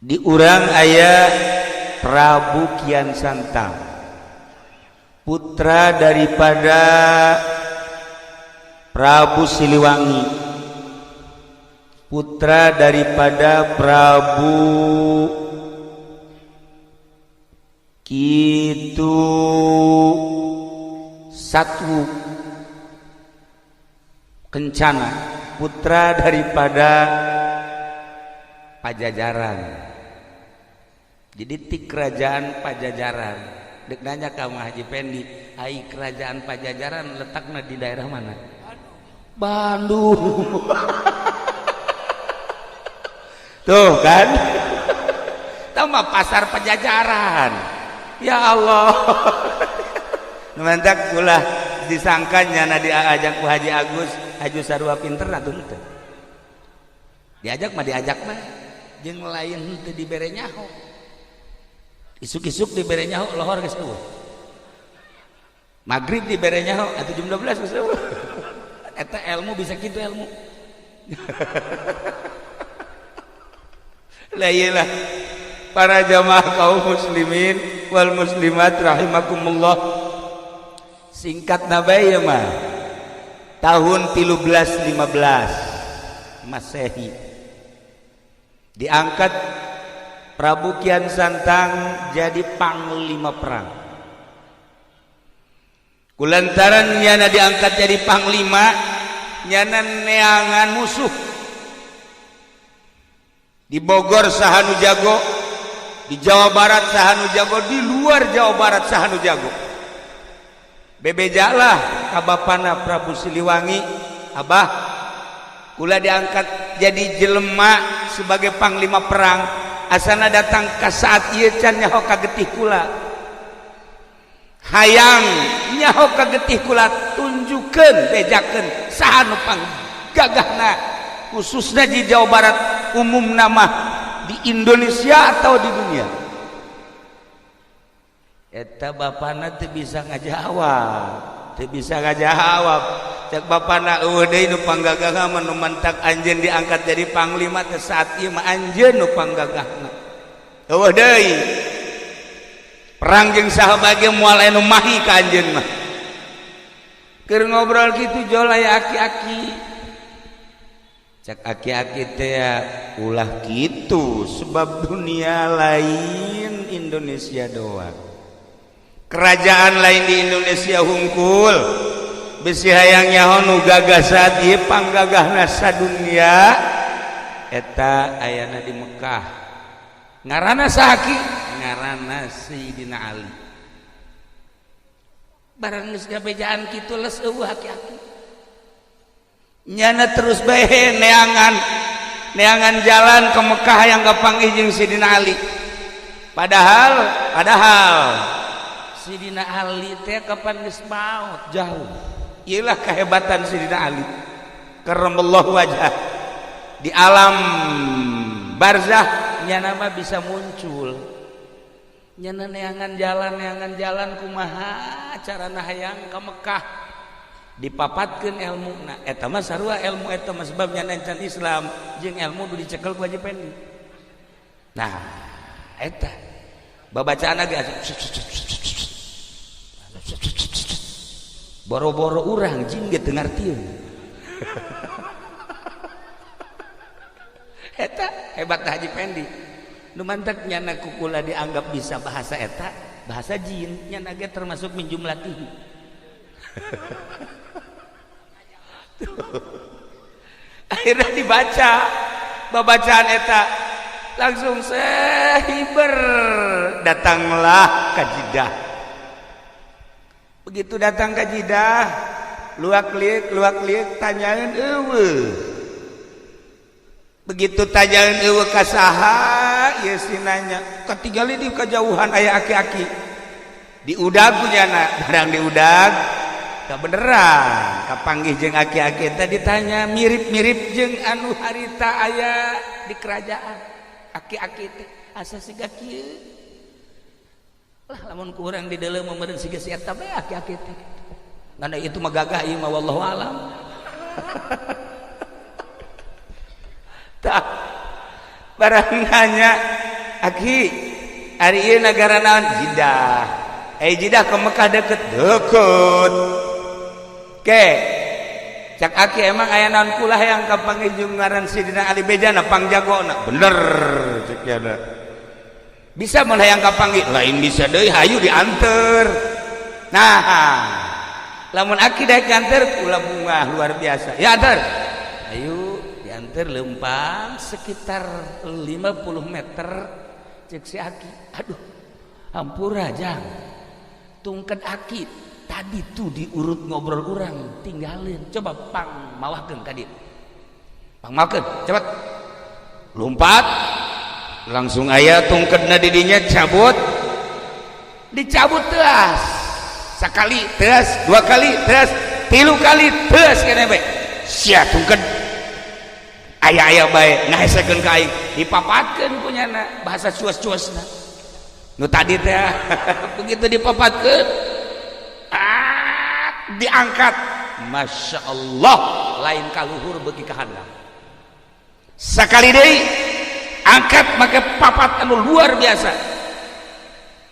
Di urang aya Prabu Kian Santang, putra daripada Prabu Siliwangi, putra daripada Prabu Kitu Satu Kencana, putra daripada Pajajaran. Jadi ti kerajaan Pajajaran. Dek nanya ka Haji Pendi, ai kerajaan Pajajaran letaknya di daerah mana? Bandung. Tuh kan? Tambah pasar Pajajaran. Ya Allah. Mantak ulah disangkanya na diajak ku Haji Agus, Haji sarua pinter atuh teu. Diajak mah diajak mah jeung lain teu dibere nyaho. Isuk-isuk dibere nyaho lohor geus eueuh. Maghrib dibere nyaho atuh jam 12 geus eueuh. Eta ilmu bisa kitu ilmu. Lah iyalah para jamaah kaum muslimin wal muslimat rahimakumullah. Singkat nabai ya mah tahun 1315 Masehi diangkat Prabu Kian Santang jadi panglima perang. Kulantaran nyana diangkat jadi panglima, nyana neangan musuh di Bogor sahanu jago, di Jawa Barat sahanu jago, di luar Jawa Barat sahanu jago. Bebejalah ka bapana Prabu Siliwangi, abah kula diangkat jadi jelema sebagai panglima perang, asana datang ka saat ieu can nyaho ka getih kula, hayang nyaho ka getih kula, tunjukkeun bejakeun saha nu panggagahna khususnya di Jawa Barat, umum nama di Indonesia atau di dunia. Eta bapana teu bisa ngajawab, teu bisa ngajawab. Cek bapana eueuh deui nu panggagahna mah nu mantak anjeun diangkat jadi panglima teh saat ieu mah anjeun nu panggagahna. Eueuh deui. Perang jeung saha bae moal aya nu mahi ka anjeun mah. Keur ngobrol kitu jol aya aki-aki. Cek aki-aki teh ulah kitu sebab dunia lain Indonesia doang. Kerajaan lain di Indonesia hungkul besi hayang nyaho nu gagah saat ieu panggagahna sadunia eta ayana di Mekah. Ngaranna saha ki? Ngaranna Sayyidina Ali. Barang geus gabejaan kitu les eueuh aki-aki. Nyana terus bae neangan neangan jalan ke Mekah yang kapanggih jeung Sayyidina Ali. Padahal Sidina Ali teh kapan geus maot jauh. Iyalah kehebatan Sidina Ali. Karramallahu wajah. Di alam barzah nyana mah bisa muncul. Nyana neangan jalan kumaha carana hayang ka Mekah. Dipapatkeun ilmuna. Eta mah sarua ilmu eta mah sebab nyana encan Islam jeung ilmu nu dicekel ku Haji Pendi. Nah, eta babacaan ge boro-boro urang jin ge teu ngartieun. Eta hebat Haji Pendi. Nu mantak nyana kukula dianggap bisa bahasa eta, bahasa jin nyana ge termasuk min jumlatihi. Akhirnya dibaca babacaan eta langsung sehiber datanglah ka Jeddah. Begitu datang ke Jeddah, luak liuk tanyaeun eueuh. Begitu tanyaeun eueuh ka saha ieu si nanya, katingali di kajauhan aya aki-aki. Diudag ku nyana, barang diudag kabeneran kapanggih jeung aki-aki teh ditanya mirip-mirip jeung anu harita aya di kerajaan. Aki-aki teh asa siga kieu. Lah lamun kurang di dalam meureun siga si eta bae aki-aki teh. Ngan itu mah gagah ieu mah wallahu alam. Tah barang nanya Aki ari ieu nagara naon? Jidah. Eh Jidah ke Mekah deket. Deket. Ke cak aki emang aya naon kula hayang kapanggih jeung ngaran Sidina Ali bejana pangjagona. Bener cek yana. Bisa mun hayang kapanggih, lain bisa deui hayu dianter. Nah, lamun aki daek nganter kula bunga luar biasa. Ya anter. Ayo dianter lempang sekitar 50 meter cek si aki. Aduh, hampura jang. Tungked aki tadi tuh diurut ngobrol urang tinggalin, coba pang mawahkeun ka dieu, pang mawahkeun cepet, lompat langsung aya tungkedna di dinya, cabut, dicabut teas sakali teas, dua kali teas, tilu kali teas, kene bae sia tungked aya-aya bae ngahesekeun ka aing, dipapatkeun punyana bahasa cuas-cuasna nu tadi teh. Begitu dipapatkeun, diangkat, Masya Allah, lain kaluhur bagi kahandap. Sekali deui angkat make papat anu luar biasa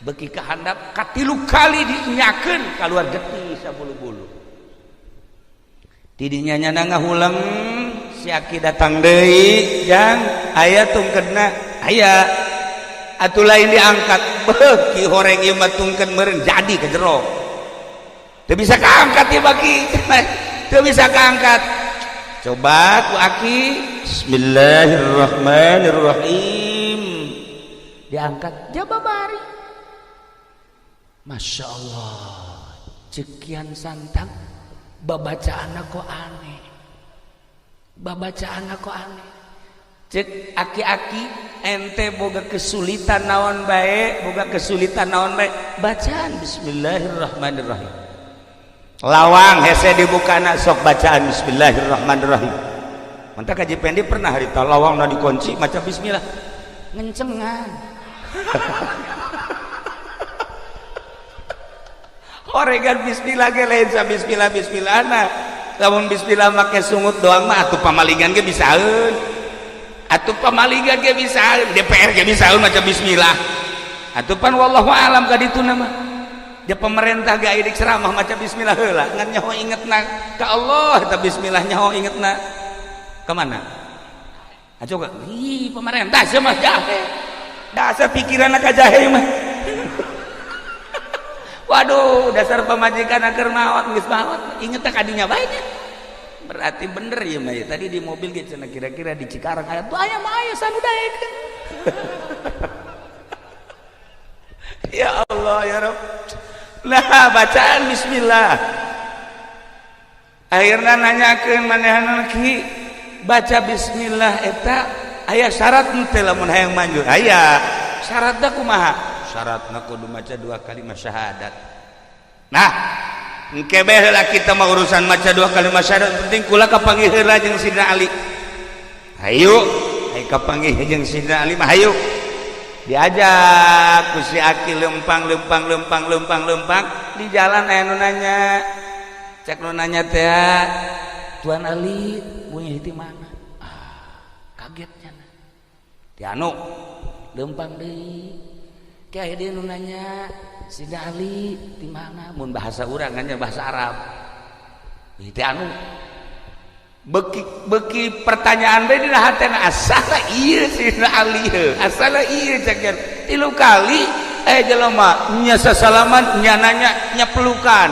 bagi kahandap, katilu kali diinyakeun keluar getih sabulu-bulu. Tidinya nyana ngahuleng, si aki datang deui, jang aya tungkedna, aya atuh lain diangkat, beuki horeng ieu mah tungked meureun jadi ke jero. Teu bisa kaangkat ya baki, teu bisa kaangkat. Coba ku aki bismillahirrahmanirrahim, diangkat jaba bari. Masya Allah, cekian santang babacaan kok aneh, babacaan kok aneh. Cek aki-aki ente boga kesulitan naon bae, boga kesulitan naon bae, bacaan bismillahirrahmanirrahim. Lawang hese dibuka nak sok bacaan bismillahirrahmanirrahim. Mantap Kaji Pendi pernah harita lawang na dikunci maca bismillah ngencengan. Oregan bismillah ge lain sa bismillah bismillah na. Lamun bismillah make sungut doang mah atuh pamalingan ge bisaeun. Atuh pamalingan ge bisaeun, DPR ge bisaeun maca bismillah. Atuh pan wallahu alam ka dituna mah. Ya pemerintah gak idik ceramah maca bismillah heula ngan nyaho ingetna ka Allah eta bismillah nyaho ingetna ka mana? Ayo ih pemerintah sia mah jahe. Dasar pikiranna ka jahe mah. Waduh, dasar pamajikan keur maot geus maot ingetna ka dinya bae nya. Berarti bener ya mah ya. Tadi di mobil ge cenah kira-kira di Cikarang aya tuh aya mah aya sanu daekeun. Ya Allah ya Rabb. Nah bacaan bismillah akhirnya nanyakeun manehanna ki baca bismillah eta aya syarat henteu lamun hayang manjur? Aya syaratna kumaha? Syaratna kudu maca dua kalimat syahadat. Nah engke bae heula kita mah urusan maca dua kalimat syahadat, penting kula kapanggih heula jeung Sidina Ali. Hayu hayu kapanggih jeung Sidina Ali mah hayu. Diajak ku si aki lempang lempang lempang lempang lempang di jalan aya nu nanya, cek nu nanya teh Tuan Ali punya di mana? Ah, kagetnya ti anu lempang deui kayak dia nu nanya Sidina Ali di mana? Mun bahasa urang kan bahasa Arab ti anu beki beki pertanyaan bae dina hatena asala ieu Sidina Ali heuh asala ieu cek tilu kali jelema nya sasalaman nya nanya nya pelukan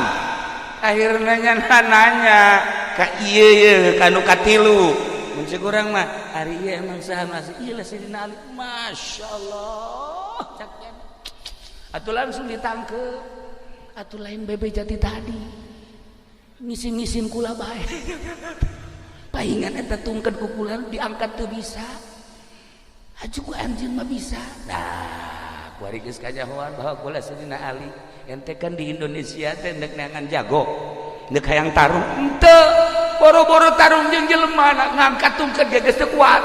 akhirna nya nanya ka ieu ye ka nu katilu mun cek urang mah ari ieu emang saha masih ieu lah Sidina Ali masyaallah cek atuh langsung ditangkep atuh lain bebe jati tadi ngisin-ngisin kula bae. Paingan eta tungked ku kula diangkat teu bisa. Aju ku anjeun mah bisa. Nah, kuari geus kanyahoan bahwa kula Sidina Ali ente kan di Indonesia teh ndek neangan jago. Ndek hayang tarung henteu. Boro-boro tarung jeung jelema ngangkat tungked ge geus teu kuat.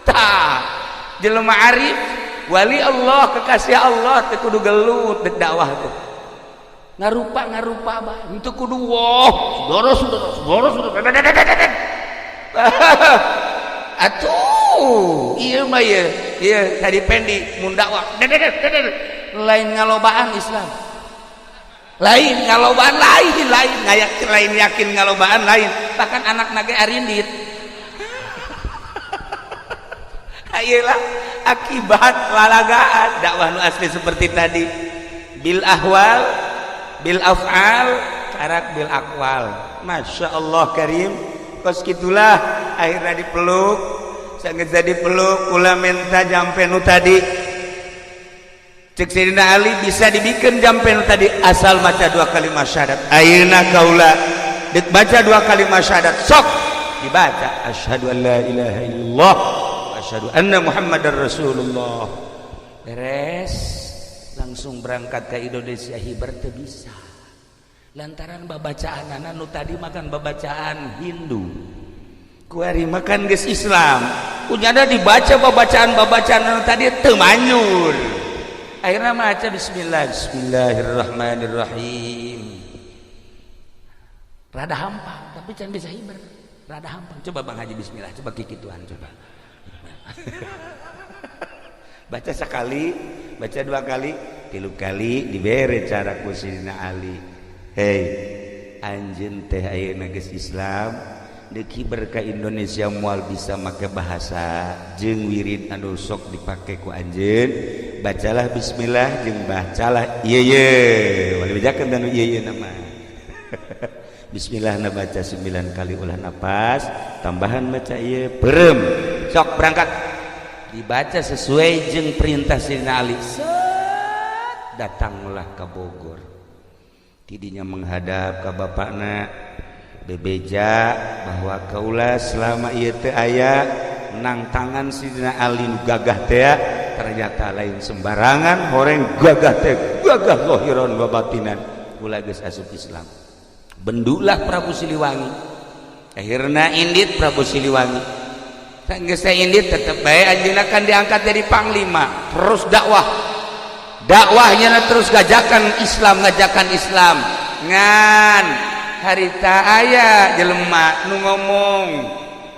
Tah, jelema arif, wali Allah, kekasih Allah teu kudu gelut dek dakwah teh. Ngarupa-ngarupa bae henteu kudu woh, saudara saudara saudara. Atuh, ieu mah ye. Ieu tadi pendi mun dakwah lain ngalobaan Islam. Lain ngalobaan lain lain ngayak lain yakin ngalobaan lain bahkan anak nage arindit. Ayelah akibat lalagaan dakwah nu asli seperti tadi bil ahwal bil af'al karak bil aqwal. Masya Allah karim kos gitulah akhirnya dipeluk sangat jadi peluk kula minta jampe nu tadi. Cek Sayyidina Ali bisa dibikin jampe nu tadi asal maca dua kalimat syahadat. Ayeuna kaula deuk baca dua kalimat syahadat sok dibaca asyhadu an la ilaha illallah asyhadu anna muhammadar rasulullah. Beres langsung berangkat ke Indonesia hiber teu bisa lantaran babacaanana nu tadi makan babacaan Hindu kuari makan geus Islam kunyana dibaca babacaan-babacaan anu tadi teu manjur. Akhirnya maca bismillah bismillahirrahmanirrahim rada hampang tapi can bisa hiber rada hampang. Coba Bang Haji bismillah coba kikituan coba. Baca sekali baca dua kali tilu kali dibere cara ku Sayyidina Ali. Hei anjeun teh ayeuna geus Islam deuk hiber ka Indonesia moal bisa make bahasa jeung wirid anu sok dipake ku anjeun bacalah bismillah jeung bacalah ieu ye wali bejakeun anu ieu ye nama. Bismillah na baca 9 kali ulah napas tambahan baca ieu perem sok berangkat dibaca sesuai jeung perintah Sayyidina Ali. Set datanglah ke Bogor tidinya menghadap ke bapakna bebeja bahwa kaula selama ieu teu aya nang tangan Sidina Ali nu gagah teh ternyata lain sembarangan horeng gagah teh gagah zahiran wa batinan kula geus asup Islam. Bendulah Prabu Siliwangi akhirna indit Prabu Siliwangi geus indit tetep bae anjeunna kan diangkat jadi panglima terus dakwah dakwahnya terus ngajakan Islam ngajakan Islam ngan harita aya jelema nu ngomong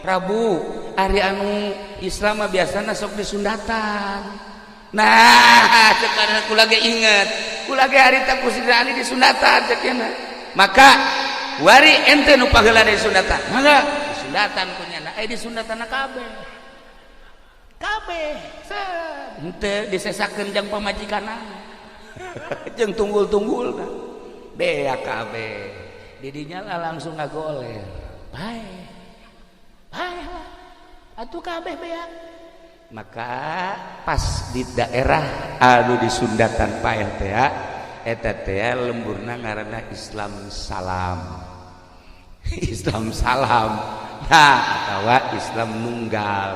Prabu ari anu Islam mah biasana sok disundatan. Nah sekarang kula ge inget kula ge harita ku Sidina Ali disundatan cek cenah maka wari ente nu paheula disundatan mangga disundatan ku nyana disundatanna kabeh kabeh henteu disesakeun jang pamajikanna jeung tunggul-tunggulna bea kabeh didinya lah langsung ngagoler bae bae lah atuh kabeh bea. Maka pas di daerah anu disundatan paeh teh eta teh lemburna ngaranna Islam Salam. Islam Salam nah atawa Islam Nunggal.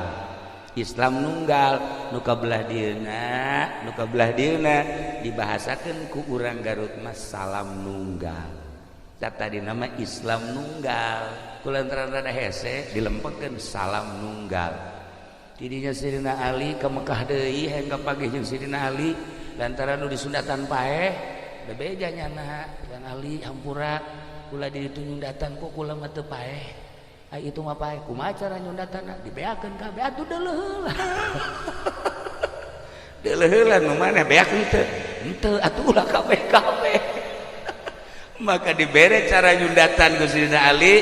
Islam Nunggal nu kabelah dieuna nu kabelah dieuna dibahasakeun ku urang Garut mah Salam Nunggal. Tadi nama Islam Nunggal kulantaran rada hese dilempekeun Salam Nunggal. Tidinya Sayyidina Ali ke Mekah deui hayang kapagih jeung Sayyidina Ali lantaran nu disundatan paeh bebeja nyana Bang Ali hampura kula di ditu nyundatan kok kula mah teu paeh ai itu mah paeh kumaha cara nyundatanna dibeakeun kabeh atuh deuleuh heula deuleuh heula nu maneh beak henteu henteu atuh ulah kabeh kabeh. Maka dibere cara nyundatan ku Sayyidina Ali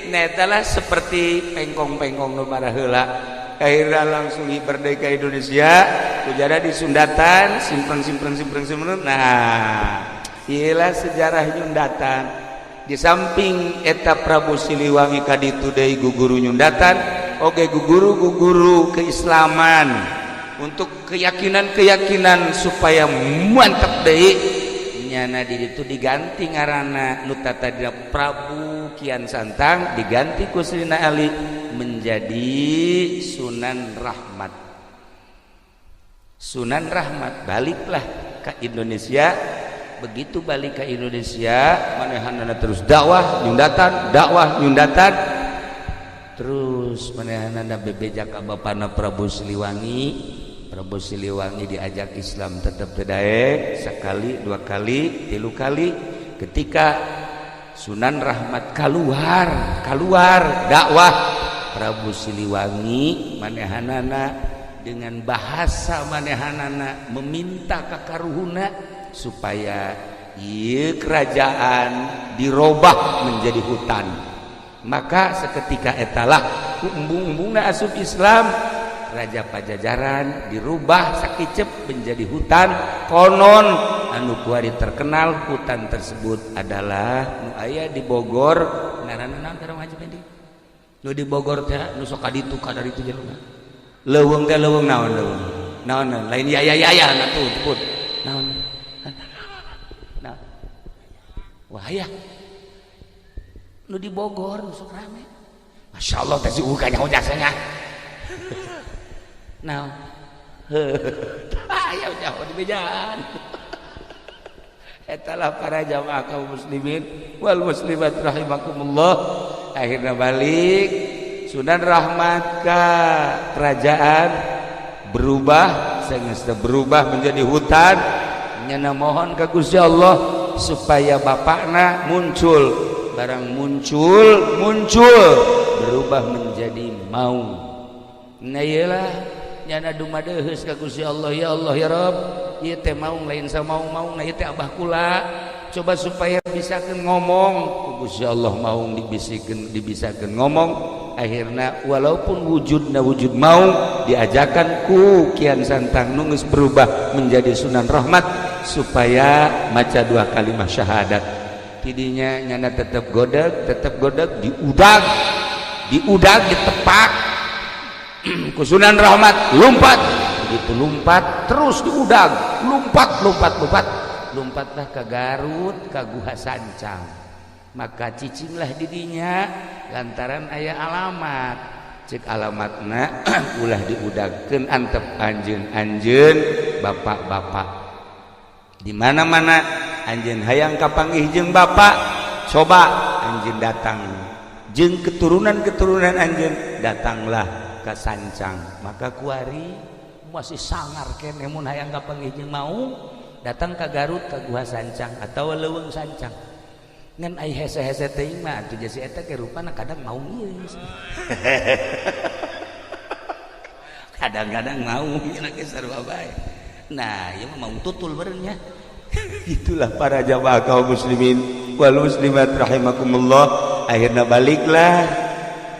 netalah seperti pengkong-pengkong nu maraheula akhirnya langsung merdeka Indonesia kujada disundatan simpen simpen simpen simpen. Nah iyalah sejarah nyundatan di samping eta Prabu Siliwangi kaditu deui guguru nyundatan oge guguru-guguru keislaman untuk keyakinan-keyakinan supaya mantap deui nyana di ditu diganti ngaranna nu tadina Prabu Kian Santang diganti ku Sayyidina Ali menjadi Sunan Rahmat. Sunan Rahmat baliklah ke Indonesia. Begitu balik ke Indonesia manehanana terus dakwah nyundatan terus manehanana bebeja ka bapana Prabu Siliwangi. Prabu Siliwangi diajak Islam tetap daek sekali dua kali tilu kali. Ketika Sunan Rahmat keluar dakwah Prabu Siliwangi manehanana Dengan bahasa manehanana meminta ka karuhuna supaya ieu kerajaan dirobah menjadi hutan. Maka seketika etalah ku embung-embungna asup Islam, Raja Pajajaran dirubah sakicep menjadi hutan. Konon anu kuari terkenal hutan tersebut adalah nu aya di Bogor. Ngaranna naon teh, Haji Pendi? Nu di Bogor teh, nu sok ka ditu ka ditu jelema, leuweung teh, leuweung naon, leuweung naon, lain ya ya ya ya, nah tuh sebut naon. Nah, wah ya, nu di Bogor nu sok rame, Masya Allah teh, si kanyaho jasanya naon, aya jauh di bejaan. Etalah para jamaah kaum muslimin wal muslimat rahimakumullah. Akhirnya balik Sunan Rahmat ke kerajaan berubah, sehingga berubah menjadi hutan. Nyana mohon ke Gusti Allah supaya bapakna muncul. Barang muncul, muncul berubah menjadi maung. Nah, iyalah, nyana dumadeheus ka Gusti Allah, "Ya Allah, ya Rabb, ieu teh maung lain samaung-maung, nah ieu teh abah kula, coba supaya bisa ngomong." Ku Gusti Allah maung dibisikeun, dibisakeun ngomong. Akhirnya walaupun wujudna wujud maung, diajakan ku Kian Santang nu geus berubah menjadi Sunan Rahmat supaya maca dua kalimat syahadat. Tidinya nyana tetap godeg, tetap godeg, diudag, diudag, ditepak ku Sunan Rahmat, lompat. Begitu lompat, terus diudag, lompat, lompat, lompat, lompatlah ke Garut, ke Guha Sancang. Maka cicinglah didinya lantaran aya alamat. Cek alamatna, "Ulah diudagkeun, antep anjeun, anjeun bapak-bapak di mana-mana anjeun hayang kapanggih jeung bapak, coba anjeun datang jeung keturunan-keturunan anjeun, datanglah ke Sancang." Maka kuari masih sangar kene mun hayang kapanggih jeung maung, datang ke Garut, ke Guha Sancang atau Leuweung Sancang. Ngan ai hese-hese teuing mah atuh jasi eta ge rupana kadang maung ieu, kadang-kadang maung nya ge sarua bae. Nah, ieu mah maung tutul beureunya. Itulah para jamaah kaum muslimin wal muslimat rahimakumullah. Akhirnya baliklah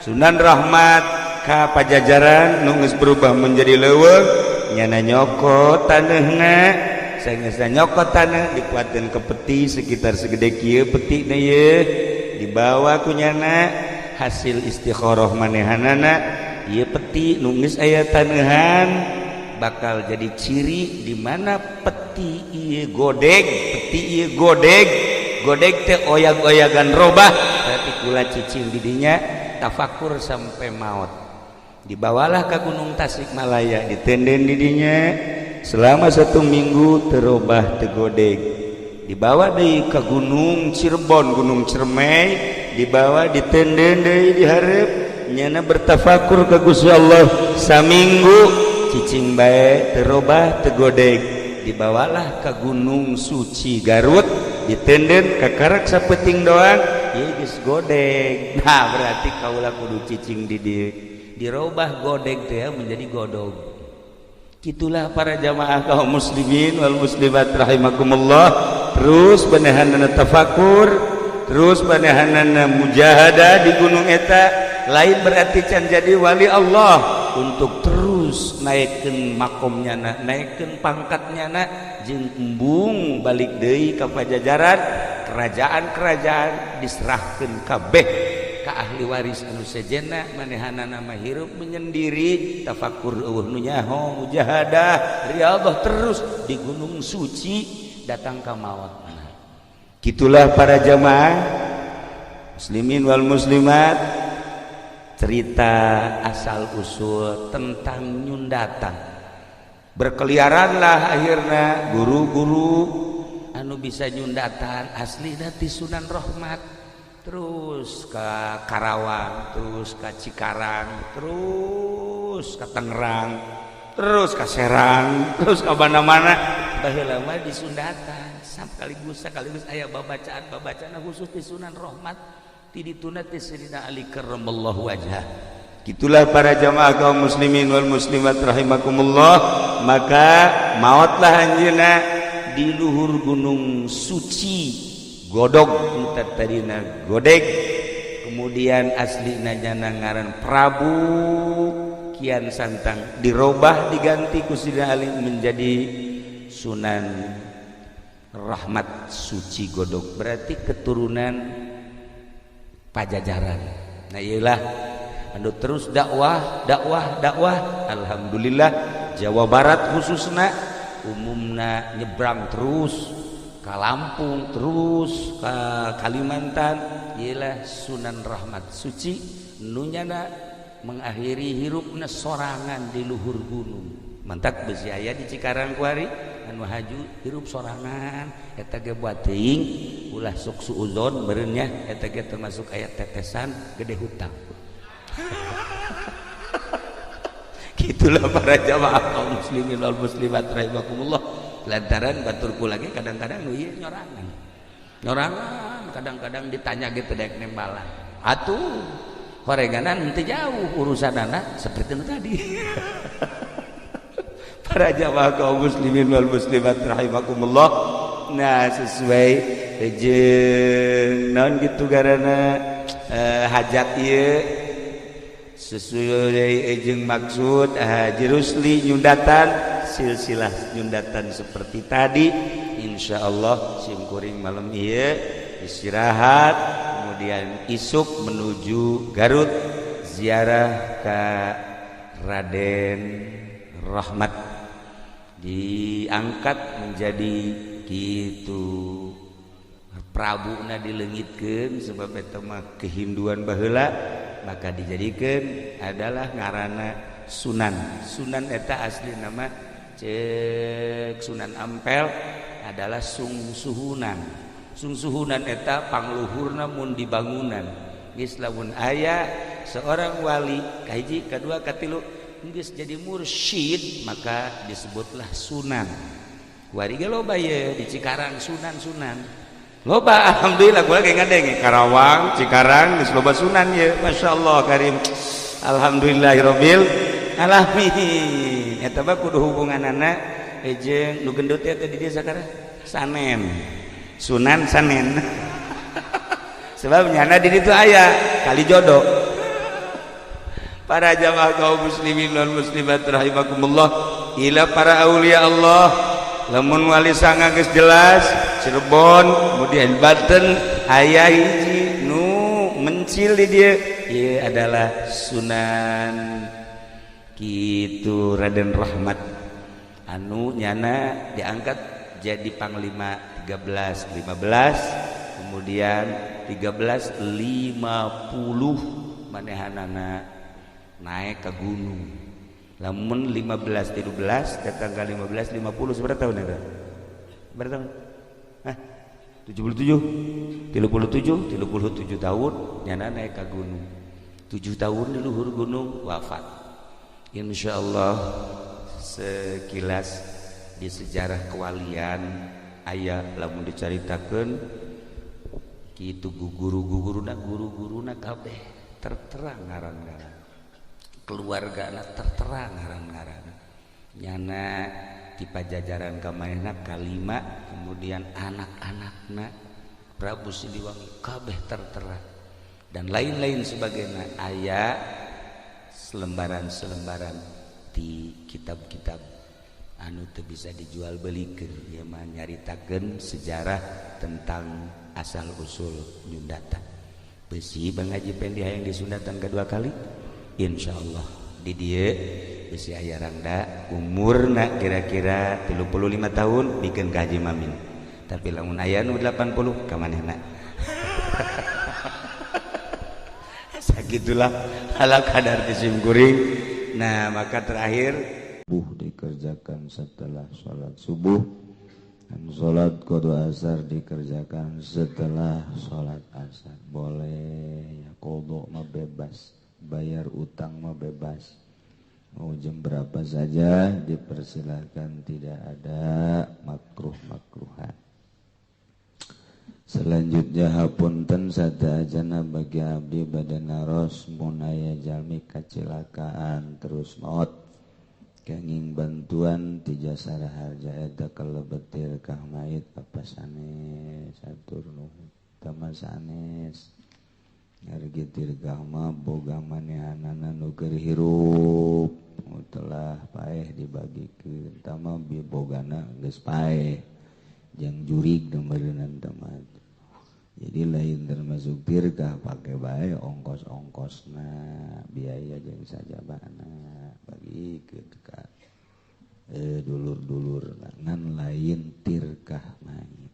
Sunan Rahmat ka Pajajaran nu geus berubah menjadi leuweung. Nyana nyokot taneuhna. Sanggeusna nyokot tanah, dikuatkeun ke peti sekitar segede kieu peti na ye, dibawa ku nyana hasil istikharah manehanana, ieu peti nu geus aya taneuhan bakal jadi ciri di mana peti ieu godeg, peti ieu godeg, godeg teh oyag-oyagan robah, berarti kula cicing didinya tafakur sampai maut. Dibawalah ke Gunung Tasikmalaya, ditenden didinya selama satu minggu, terobah, teu godeg. Dibawa deui ke Gunung Cirebon, Gunung Ciremai, dibawa, ditenden deui dihareup. Nyana bertafakur ke Gusti Allah saminggu, cicing bae, terobah, teu godeg. Dibawalah ke Gunung Suci Garut, ditenden kakarak sapeting doang, ieu geus godeg. Nah, berarti kaula kudu cicing di dieu. Dirobah godeg teh menjadi godog. Itulah para jamaah kaum muslimin wal muslimat rahimakumullah. Terus manehanana tafakur, terus manehanana mujahadah di gunung eta. Lain berarti can jadi wali Allah, untuk terus naikkan makomnya na, naikkan pangkatnya na, jeung embung balik deui ka Pajajaran. Kerajaan-kerajaan diserahkan kabeh ka ahli waris anu sejenna. Manehanana mah hirup menyendiri, tafakur, euweuh nu nyaho, mujahadah, riyadhah terus di Gunung Suci, datang ka maut. Gitulah para jamaah muslimin wal muslimat, cerita asal usul tentang nyundatan. Berkeliaranlah akhirnya guru-guru anu bisa nyundatan asli ti Sunan Rahmat, terus ke Karawang, terus ke Cikarang, terus ke Tangerang, terus ke Serang, terus ke mana-mana. Baheula mah disundatan sekaligus, sekaligus aya babacaan, babacaan khusus di Sunan Rahmat, ti dituna ti Sayyidina Ali karramallahu wajhah. Gitulah para jamaah kaum muslimin wal muslimat rahimakumullah. Maka maotlah anjeunna di luhur gunung suci Godog tadina Godeg, kemudian aslina nyana ngaran Prabu Kian Santang, dirobah diganti ku Sidina Ali menjadi Sunan Rahmat Suci Godog, berarti keturunan Pajajaran. Nah iyalah anu terus dakwah dakwah dakwah, alhamdulillah Jawa Barat khususna umumna nyebrang terus ke Lampung, terus ke Kalimantan. Ialah Sunan Rahmat Suci nunyana mengakhiri hirupna sorangan di luhur gunung. Mantak besi aya di Cikarang kuari anu haju hirup sorangan eta ge buat teuing ulah sok suuzon meureun nya, eta ge termasuk aya tetesan gede hutang. Gitulah para jamaah kaum muslimin wal muslimat rahimakumullah. Lantaran baturku lagi kadang-kadang nu ieu nyorangan. Nyorangan kadang-kadang ditanya gitu daek nembalan. Atuh horeganan henteu jauh urusanana seperti nu tadi. Para jamaah kaum muslimin wal muslimat rahimakumullah. Nah sesuai jeung naon kitu garana hajat ieu sesuai jeung maksud Haji Rusli nyundatan silsilah nyundatan seperti tadi. Insyaallah simkuring malam ieu istirahat, kemudian isuk menuju Garut ziarah ke Raden Rahmat, diangkat menjadi gitu Prabuna dileungitkeun sebab eta mah kehinduan baheula, maka dijadikan adalah ngarana Sunan. Sunan eta asli nama cek Sunan Ampel adalah sungsuhunan. Sungsuhunan eta pangluhurna mun dibangunan. Geus lamun aya seorang wali kahiji, kadua, katilu geus jadi mursyid maka disebutlah sunan. Kuari ge loba ye di Cikarang sunan-sunan. Loba alhamdulillah gua lagi ngadenge Karawang, Cikarang geus loba sunan ye, masyaallah karim. Alhamdulillahirabbil alamin. Eta mah kudu hubunganana jeung nu gendut teh di dieu sakarang Sanen. Sunan Sanen. Sebab nyana di ditu aya kali jodoh. Para jamaah kaum muslimin wal muslimat rahimakumullah, ila para aulia Allah, lamun wali sanga geus jelas Cirebon kemudian Banten aya hiji nu mencil di dieu ieu adalah Sunan kitu Raden Rahmat anu nyana diangkat jadi panglima 1315, kemudian 1350 manehanana naik ke gunung. Lamun 1513 datang ke 1550 seberapa tahun itu? Berapa tahun? Hah? 77, 37, 37 tahun nyana naik ke gunung. 7 tahun di luhur gunung wafat. Insyaallah sekilas di sejarah kewalian aya lamun dicaritakeun kitu guru-guruna guru-guruna kabeh tertera ngaran-ngaran, keluargana tertera ngaran-ngaran nyana di Pajajaran kamanehna kalima, kemudian anak-anakna Prabu Siliwangi kabeh tertera dan lain-lain sebagainya. Aya selembaran-selembaran di kitab-kitab anu teu bisa dijual belikeun ieu mah nyaritakeun sejarah tentang asal usul nyundatan. Besi Bang Haji Pendi hayang disundatan kedua kali insyaallah di dieu besi aya rangda umurna kira-kira 35 tahun bikeun ka Haji Mamin, tapi lamun aya nu 80 ka manehna. Sagitulah ala kadar sim kuring. Nah maka terakhir subuh dikerjakan setelah sholat subuh dan sholat qadha asar dikerjakan setelah sholat asar. Boleh ya, qadha mah bebas, bayar utang mah bebas, mau jam berapa saja dipersilahkan, tidak ada makruh-makruhan. Selain Selanjutnya hapunten sadajana bagi abdi badan naros mun aya jalmi kacilakaan terus maot kenging bantuan ti Jasa Raharja eta kalebet tirkah mayit apa sanes atur nuhun tama sanes ngargi tirkah mah boga manehanana nu keur hirup telah paeh dibagikeun tama bogana geus paeh jang jurig deumeureunnan tama. Jadi lain termasuk tirkah pakai bae ongkos-ongkosna biaya jeung sajabana bagikeun ka dulur-dulur ngan lain tirkah mayit.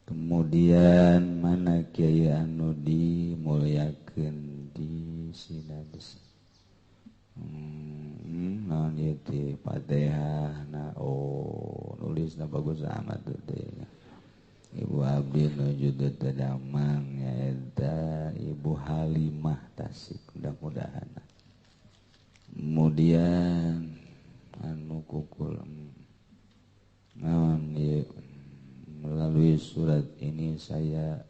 Kemudian mana kiai anu dimulyakeun di Sinadesa. Naon ieu teh Fatihah na oh nulisna bagus amat teh. Ibu abdi nuju teu damang nyaeta Ibu Halimah Tasik mudah-mudahan. Kemudian anu kukul naon ieu melalui surat ini saya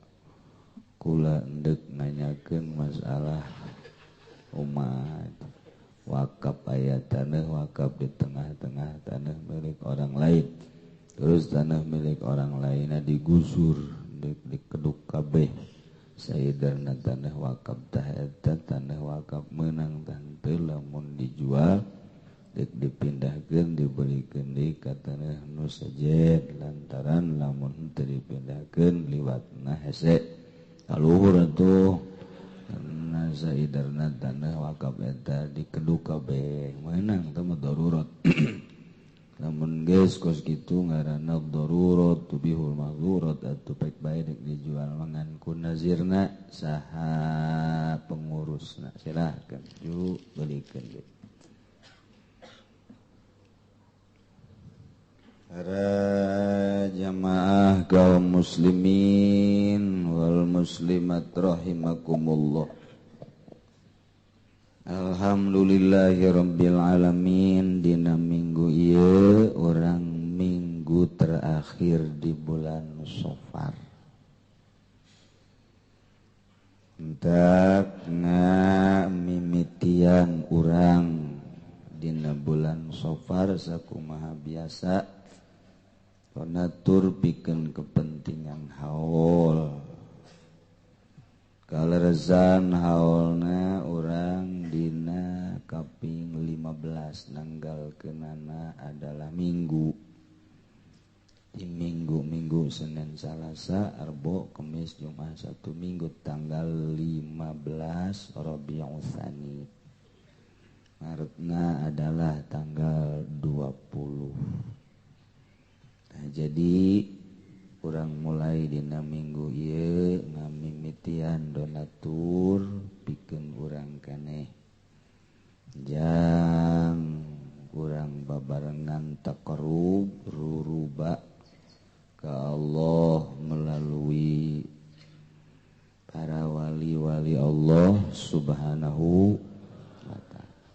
kula endek nanyakeun masalah umat wakaf aya tanah wakaf di tengah-tengah tanah milik orang lain. Terus tanah milik orang lainnya digusur, dikeduk kabeh. Saidarna tanah wakaf tah eta tanah wakaf meunang tah henteu lamun dijual deuk dipindahkeun dibelikeun deui ka tanah nu sejen lantaran lamun henteu dipindahkeun liwatna hese. Kaluhur atuh karena saidarna tanah wakaf eta dikeduk kabeh meunang teh mah darurat. Namun geus kos kitu ngaranna darurat tubihul mahzurat atuh pek bae dek dijual mangan ku nazirna saha pengurusna silahkeun ju belikeun deui. Para jamaah kaum muslimin wal muslimat rahimakumullah. Alhamdulillahirabbil alamin. Dina minggu ieu urang minggu terakhir di bulan Safar. Entak ngamimitian urang dina bulan Safar sakumaha biasa donatur pikeun kepentingan haul. Kalerezan haulna urang dina kaping 15 nanggalkeunana adalah Minggu. Di minggu-minggu Senin, Salasa, Arbo, Kemis, Jumat, Sabtu, Minggu tanggal 15 Rabiul Tsani. Maretna adalah tanggal 20. Nah, jadi urang mulai dina minggu ieu ngamimitian donatur pikeun urang keneh jang urang babarengan taqarrub ruruba ka Allah melalui para wali-wali Allah Subhanahu wa ta'ala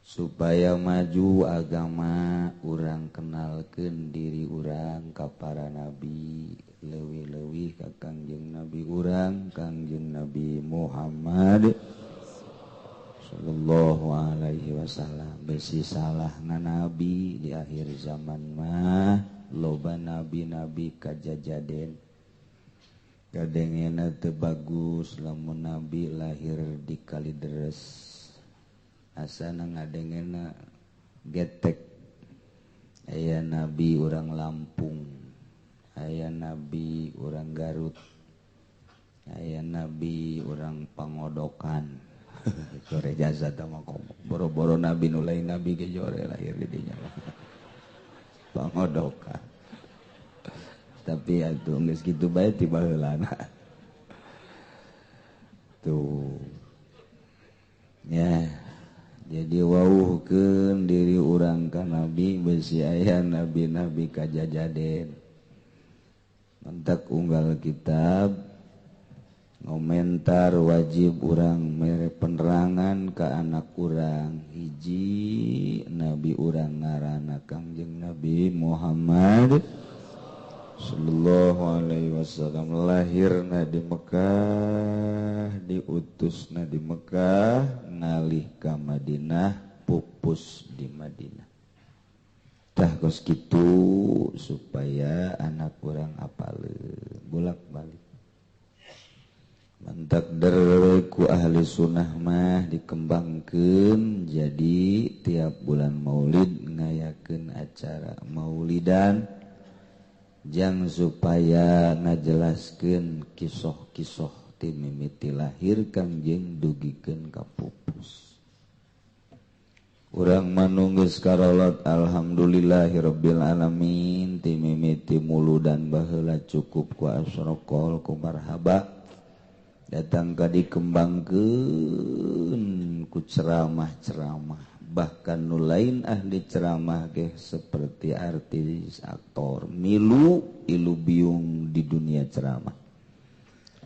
supaya maju agama urang kenalkeun diri urang ka para nabi leuwih-leuwih ka Kangjeng Nabi urang Kangjeng Nabi Muhammad sallallahu alaihi wasallam. Besi salahna nabi di akhir zaman mah loba nabi-nabi kajajaden kadengena teu bagus lamun nabi lahir di Kalideres asana ngadengena getek. Aya nabi urang Lampung, aya nabi urang Garut, aya nabi urang Pangodokan. Jore jasa tah mah boro-boro nabi nu lain nabi ge jore lahir di dinya Pangodokan. Tapi atuh geus kitu bae ti baheulana. Tuh. Ya. Jadi wawuhkeun diri urang ka nabi besi aya nabi-nabi kajajaden. Mentak unggal kitab ngomentar wajib urang mere penerangan ka anak urang hiji nabi urang ngaranna Kangjeng Nabi Muhammad sallallahu alaihi wasallam lahirna di Mekah, diutusna di Mekah, ngalih ka Madinah, pupus di Madinah. Tah kos kitu supaya anak urang apaleun bolak-balik. Mantak ku ahli sunnah mah dikembangkeun jadi tiap bulan maulid ngayakeun acara maulidan jang supaya ngajelaskeun kisoh-kisoh ti mimiti lahir Kangjeng dugikeun ka pupus. Urang manunggeus karolot alhamdulillahirabbil alamin ti mimiti muludan baheula cukup ku asrokol ku marhaba. Datang ka dikembangkeun ku ceramah-ceramah, bahkan nu lain ahli ceramah ge seperti artis aktor milu ilu biung di dunia ceramah.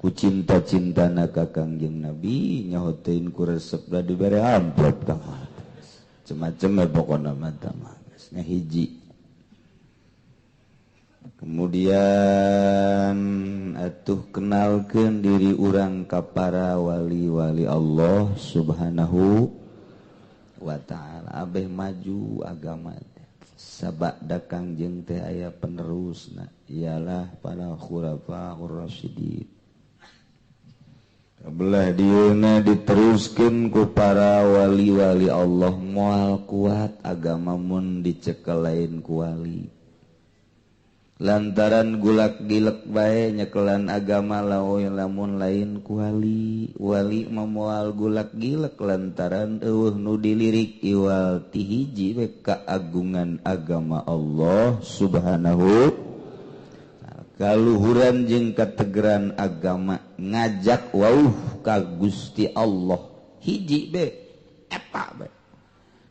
Ku cinta-cintana ka Kangjeng Nabi nyahotein ku resep da dibere amplop tah. Macem-macem we pokona mah tah mah geus ngahiji. Kemudian atuh kenalkeun diri urang ka para wali-wali Allah Subhanahu wa ta'ala. Abeh maju agama teh. Sabada Kangjeng teh aya penerusna ialah para khulafaur rasyidin. Belah dieuna diteruskeun ku para wali-wali Allah, moal kuat agama mun dicekel lain ku wali. Lantaran gulak gilek bae nyekelan agama laoy lamun lain ku wali. Wali memoal gulak gilek lantaran eueuh nu dilirik iwal ti hiji we kaagungan agama Allah Subhanahu kaluhuran jeung kategeran agama ngajak wauh ka Gusti Allah hiji be eta be.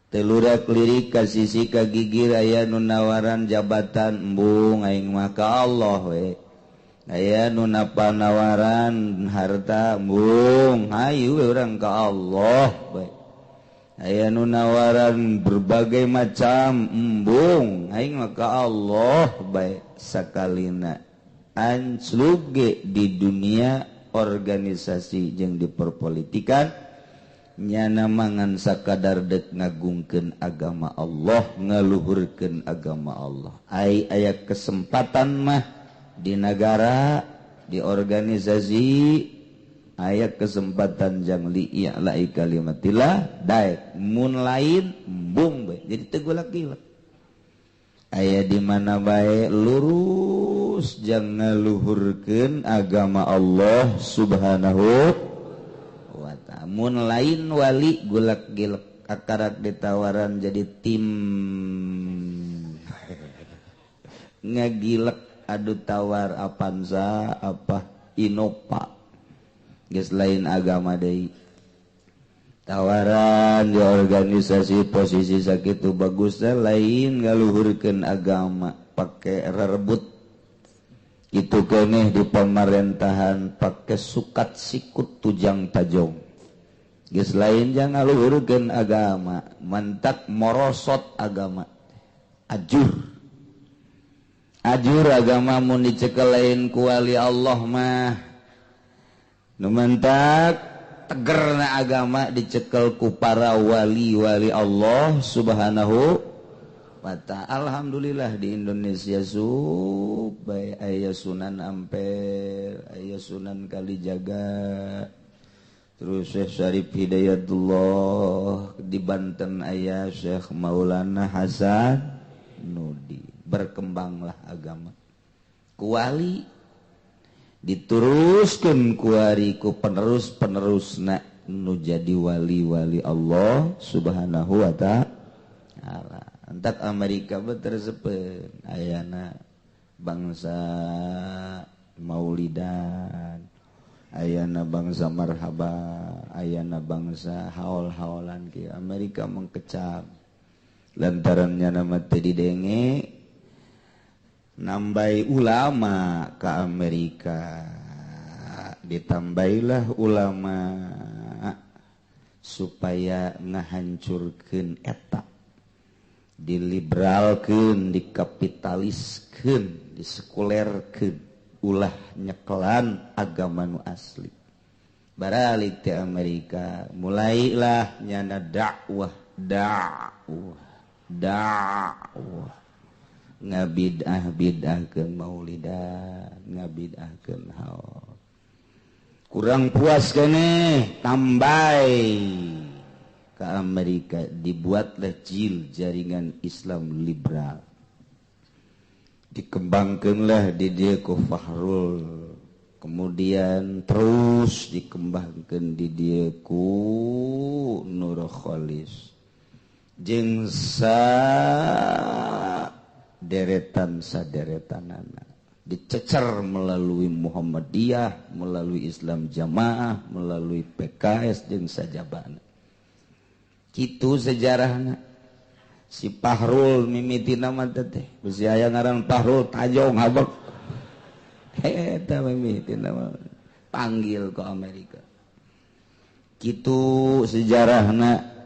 Telurak lirik ka sisi ka gigir aya nu nawaran jabatan embung aing mah ka Allah we. Aya nu nawaran harta embung hayu we urang ka Allah we. Aya nu nawaran berbagai macam embung aing mah ka Allah bae. Sakalina anclug ge di dunia organisasi jeung di perpolitikan nyana mangan sakadar dek ngagungkeun agama Allah, ngaluhurkeun agama Allah. Ai aya kesempatan mah di negara, di organisasi aya kesempatan jang li i'la'i kalimatillah daek mun lain embung bae. Jadi teu gulak-gilek. Aya di mana bae lurus jang ngaluhurkeun agama Allah Subhanahu. Mun lain wali gulak gilek akarak ditawaran jadi tim ngagilek adu tawar Avanza apa Innova geus lain agama deui. Tawaran di organisasi posisi sakitu bagusna lain ngaluhurkeun agama pake rerebut itu keneh di pemerintahan pake sukat sikut tujang tajong. Geus lain jangan ngaluhurkeun agama, mantak morosot agama. Ajur. Ajur agama mun dicekel lain ku wali Allah mah. Nu mantak tegerna agama dicekel ku para wali-wali Allah Subhanahu wa ta'ala. Alhamdulillah di Indonesia supaya aya Sunan Ampel, aya Sunan Kalijaga. Terus Syekh Syarif Hidayatullah di Banten aya Syekh Maulana Hasan Nudi. Berkembanglah agama. Kuali diteruskeun kuari ku penerus-penerusna nu jadi wali-wali Allah Subhanahu wa ta'ala. Entak Amerika betersepen ayana bangsa maulidan, ayana bangsa marhaba, ayana bangsa haol-haolan ki. Amerika mengkecam lantarannya nama teh didenge nambai ulama ke Amerika, ditambailah ulama supaya ngahancurkeun eta. Diliberalkeun, dikapitaliskeun, disekulerkeun, ulah nyekelan agama nu asli. Baralik ti Amerika, mulailah nyana dakwah, dakwah, dakwah. Ngabid'ah-bid'ahkeun maulidan, ngabid'ahkeun haul. Kurang puas keneh, tambai ke Amerika dibuatlah JIL, Jaringan Islam Liberal. Dikembangkanlah di dia ku Fahrul, kemudian terus dikembangkan di dia ku Nur Kholis, jeung saderetan saderetanana dicecer melalui Muhammadiyah, melalui Islam Jamaah, melalui PKS jeung sajabana. Kitu sejarahna. Si Fahrul mimiti nama teh, bisi aya ngaran Fahrul Tajong habek. Eta mimiti nama panggil ke Amerika. Kitu sejarahna.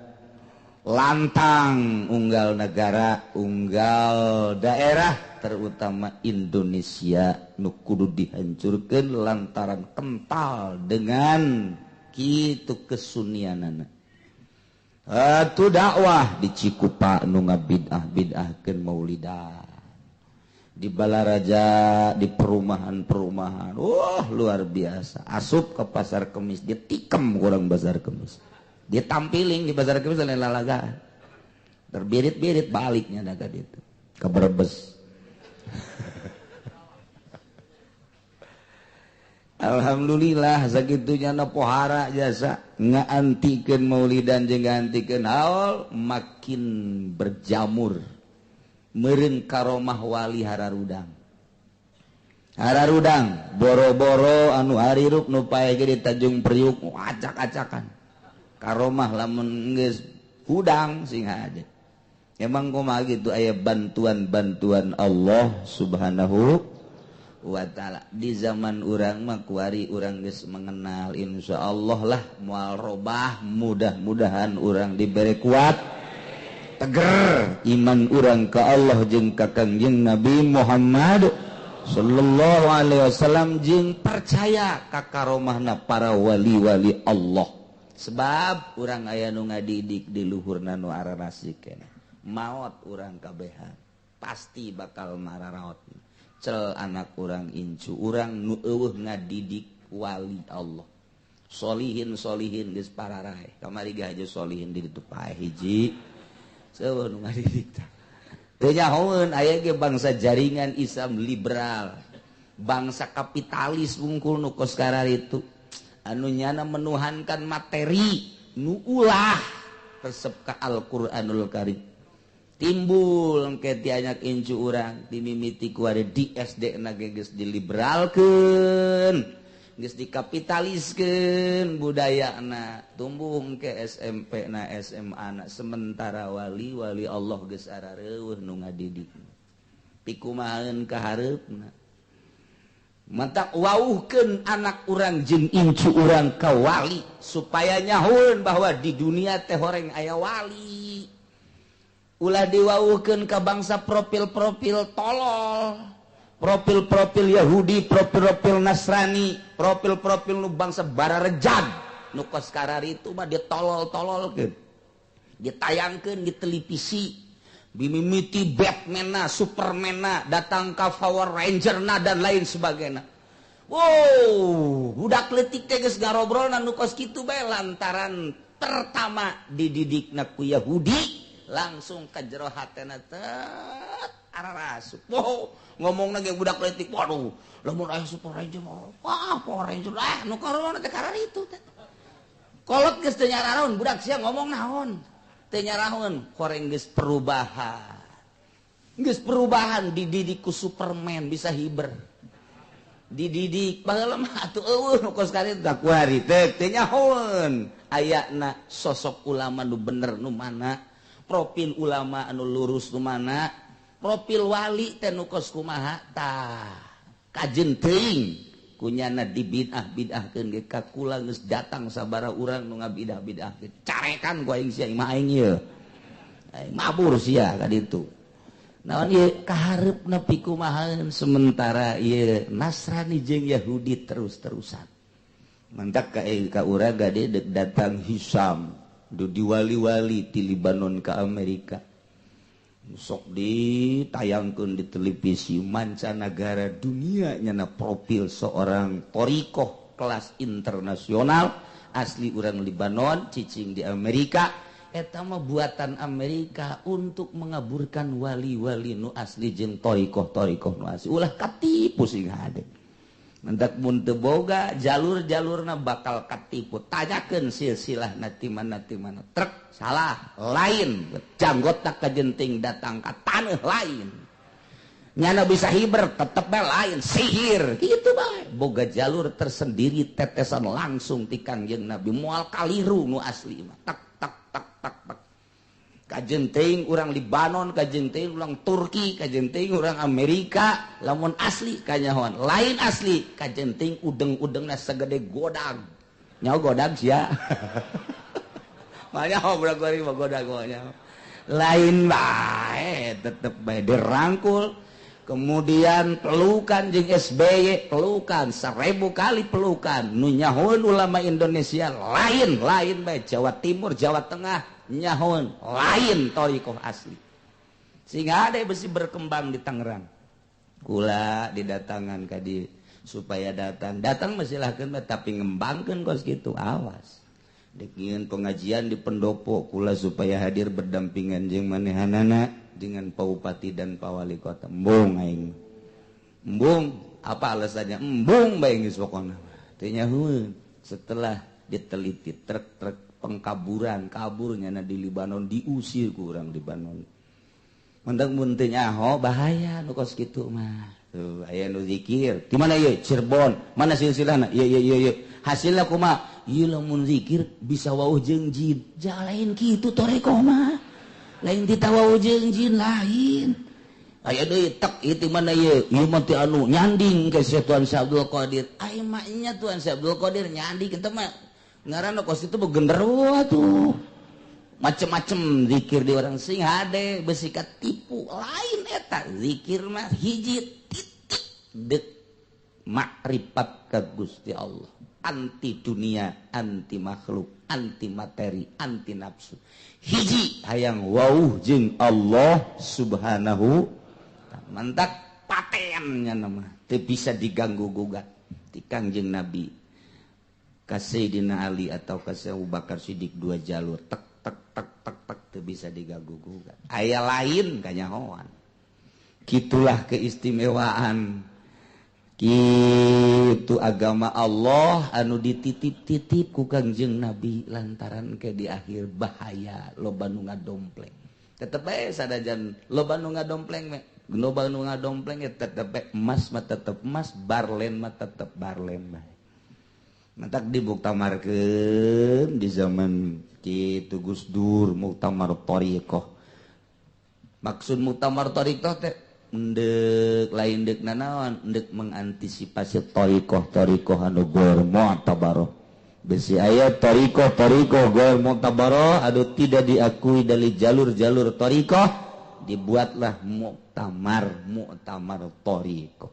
Lantang unggal negara, unggal daerah, terutama Indonesia nu kudu dihancurkeun lantaran kental dengan kitu kesunianana. Atuh dakwah di Cikupa nu ngabid'ah-bid'ahkeun maulidan, di Balaraja, di perumahan-perumahan, wah luar biasa. Asup ke pasar Kemis, dia tikem kurang pasar Kemis. Dia tampiling di pasar Kemis lain lalaga. Terbirit-birit baliknya dah tadi itu ke Brebes. Alhamdulillah sagitunya na pohara jasa ngaantikeun maulidan jeung ngaantikeun haul makin berjamur. Meureun karomah wali hararudang. Hararudang boro-boro anu harirup nu pae ge di Tanjung Priuk acak-acakan. Karomah lamun geus hudang sing aja. Emang kumaha gitu aya bantuan-bantuan Allah Subhanahu wa ta'ala. Di zaman urang mah kuari urang geus mengenal, insyaallah lah moal robah, mudah-mudahan urang diberi kuat, teger iman urang ka Allah jeung ka Kangjeng Nabi Muhammad sallallahu alaihi wasallam jeung percaya ka karomahna para wali-wali Allah. Sebab urang aya nu ngadidik di luhurna nu ararasik keneh. Maot urang kabehan pasti bakal mararaot. Cel anak urang incu urang nu eueuh ngadidik wali Allah. Solihin solihin geus pararae. Kamari ge haja solihin di ditu pae hiji. Seueuh nu ngadidik tah. Teu nyahoeun aya ge bangsa jaringan Islam liberal, bangsa kapitalis wungkul nu kos kararitu. Anu nyana menuhankan materi nu ulah resep ka Al-Qur'anul Karim. Timbul engke ti anak incu urang dimimiti ku ari di SD na ge geus diliberalkeun, geus dikapitaliskeun budayana, tumbuh engke SMP na SMA na, sementara wali-wali Allah geus arareueuh nu ngadidik. Pikumahaeun ka hareupna. Mata wauhkeun anak urang jeung incu urang ka wali supaya nyahoeun bahwa di dunia teh horeng aya wali. Ulah diwauhkeun ka bangsa profil-profil tolol, profil-profil Yahudi, profil-profil Nasrani, profil-profil nu bangsa bararejag nu kos kararitu mah ditolol-tololkeun, ditayangkeun di televisi. Bimimiti Batman-na, Superman-na, datang ka Power Ranger-na dan lain sebagainya. Wow, budak leutik teh geus ngarobrolna nu kos kitu bae lantaran pertama dididikna ku Yahudi langsung ka jero hatena teh ararasup. Wow, ngomongna ge budak leutik, waduh, lamun aya Super Ranger, wah Power Ranger, ah nu karona teh kararitu teh. Kolot geus teu nyaraon, budak sia ngomong naon? Teu nyaraon, koreng geus perubahan. Geus perubahan dididik ku Superman bisa hiber. Dididik baheula mah atuh eueuh nu kos karitu da kuari teh teu nyahoeun ayana sosok ulama nu bener nu mana, profil ulama anu lurus nu mana, profil wali teh nu kos kumaha tah. Kajen teuing kunyana dibid'ah-bid'ahkeun ge ka kula geus datang sabara urang nu ngabidah-bid'ahkeun. Carekan ku aing sia imah aing ieu. Mabur sia ka ditu. Naon ieu kahareupna pikumahaeun sementara ieu Nasrani jeung Yahudi terus-terusan. Mantak ka urang gade dek datang Hisam du diwali-wali ti Libanon ka Amerika. Sok ditayangkeun di televisi mancanagara dunia nyana profil seorang thoriqoh kelas internasional asli urang Libanon cicing di Amerika. Eta mah buatan Amerika untuk mengaburkan wali-wali nu asli jeung thoriqoh-thoriqoh nu asli. Ulah katipu sing hade. Mendak mun teu boga jalur-jalurna bakal katipu. Tanyakeun silsilahna ti mana ti mana. Trek salah lain, janggotna kajenting datang ka taneuh lain. Nyana bisa hiber tetep bae lain, sihir kitu bae. Boga jalur tersendiri tetesan langsung ti Kangjeng Nabi moal kaliru nu asli mah. Tak tak tak tak tak. Kajenting urang Libanon, kajenting urang Turki, kajenting urang Amerika, lamun asli kanyahoan, lain asli kajenting udeng-udengna segede godag. Nyaho godag sia. Mah nyaho budak goreng mah godag mah nyaho. Lain bae tetep bae dirangkul. Kemudian pelukan jeung SBY, pelukan 1000 kali pelukan. Nu nyahoeun ulama Indonesia lain, lain bae Jawa Timur, Jawa Tengah nyahoeun lain thoriqoh asli. Sehingga ada besi berkembang di Tangerang. Kula didatangan ka di supaya datang. Datang mah silahkeun bae, tapi ngembangkeun kos kitu awas. Dek nyieun pengajian di pendopo kula supaya hadir berdampingan jeung manehanana dengan Pak Bupati dan Pak Wali Kota. Embung aing. Embung, apa alasannya? Embung bae geus pokona. Teu nyahoeun. Setelah diteliti truk-truk pengkaburan, kaburnya na di Libanon diusir ku urang Libanon. Mendak mun teu nyaho bahaya nu kos kitu mah. Tuh aya nu zikir. Di mana ieu? Cirebon. Mana silsilahna? Ieu ieu ieu ieu. Hasilna kumaha? Ieu lamun zikir bisa wauh jeung jin. Ja lain kitu thoriqoh mah. Lain ditawau jeung jin lain. Aya deui tek ieu ti mana ieu? Ieu mah ti anu nyanding ka Syekh Tuan Syekh Abdul Qadir. Ai mah nya Tuan Syekh Abdul Qadir nyanding eta mah ngaranna kos itu genderuwo atuh. Macem-macem zikir di orang sing hade besi katipu lain eta zikir mah hiji titik dek makrifat ka Gusti Allah. Anti dunia, anti makhluk, anti materi, anti nafsu. Hiji hayang wauh jeung Allah Subhanahu mantak patennya nama teu bisa diganggu gugat ti Kangjeng Nabi ka Sayyidina Ali atau ka Abu Bakar Siddiq dua jalur tek tek tek tek tek teu bisa diganggu gugat. Aya lain kanyahoan. Kitulah keistimewaan kitu agama Allah anu dititip-titip ku Kangjeng Nabi lantaran ke di akhir bahaya loba nu ngadompleng. Tetep bae sadajan loba nu ngadompleng me, loba nu ngadompleng ya tetep bae emas mah tetep emas, barlen mah tetep barlen bae. Mantak dibuktamarkeun di zaman kitu Gus Dur muktamar thoriqoh. Maksud muktamar thoriqoh teh ndek lain dek nanaon ndek mengantisipasi thoriqoh-thoriqoh anu goer mu'tabaroh. Besi aya thoriqoh-thoriqoh goer mu'tabaroh anu tidak diakui dari jalur-jalur thoriqoh, dibuatlah muktamar thoriqoh.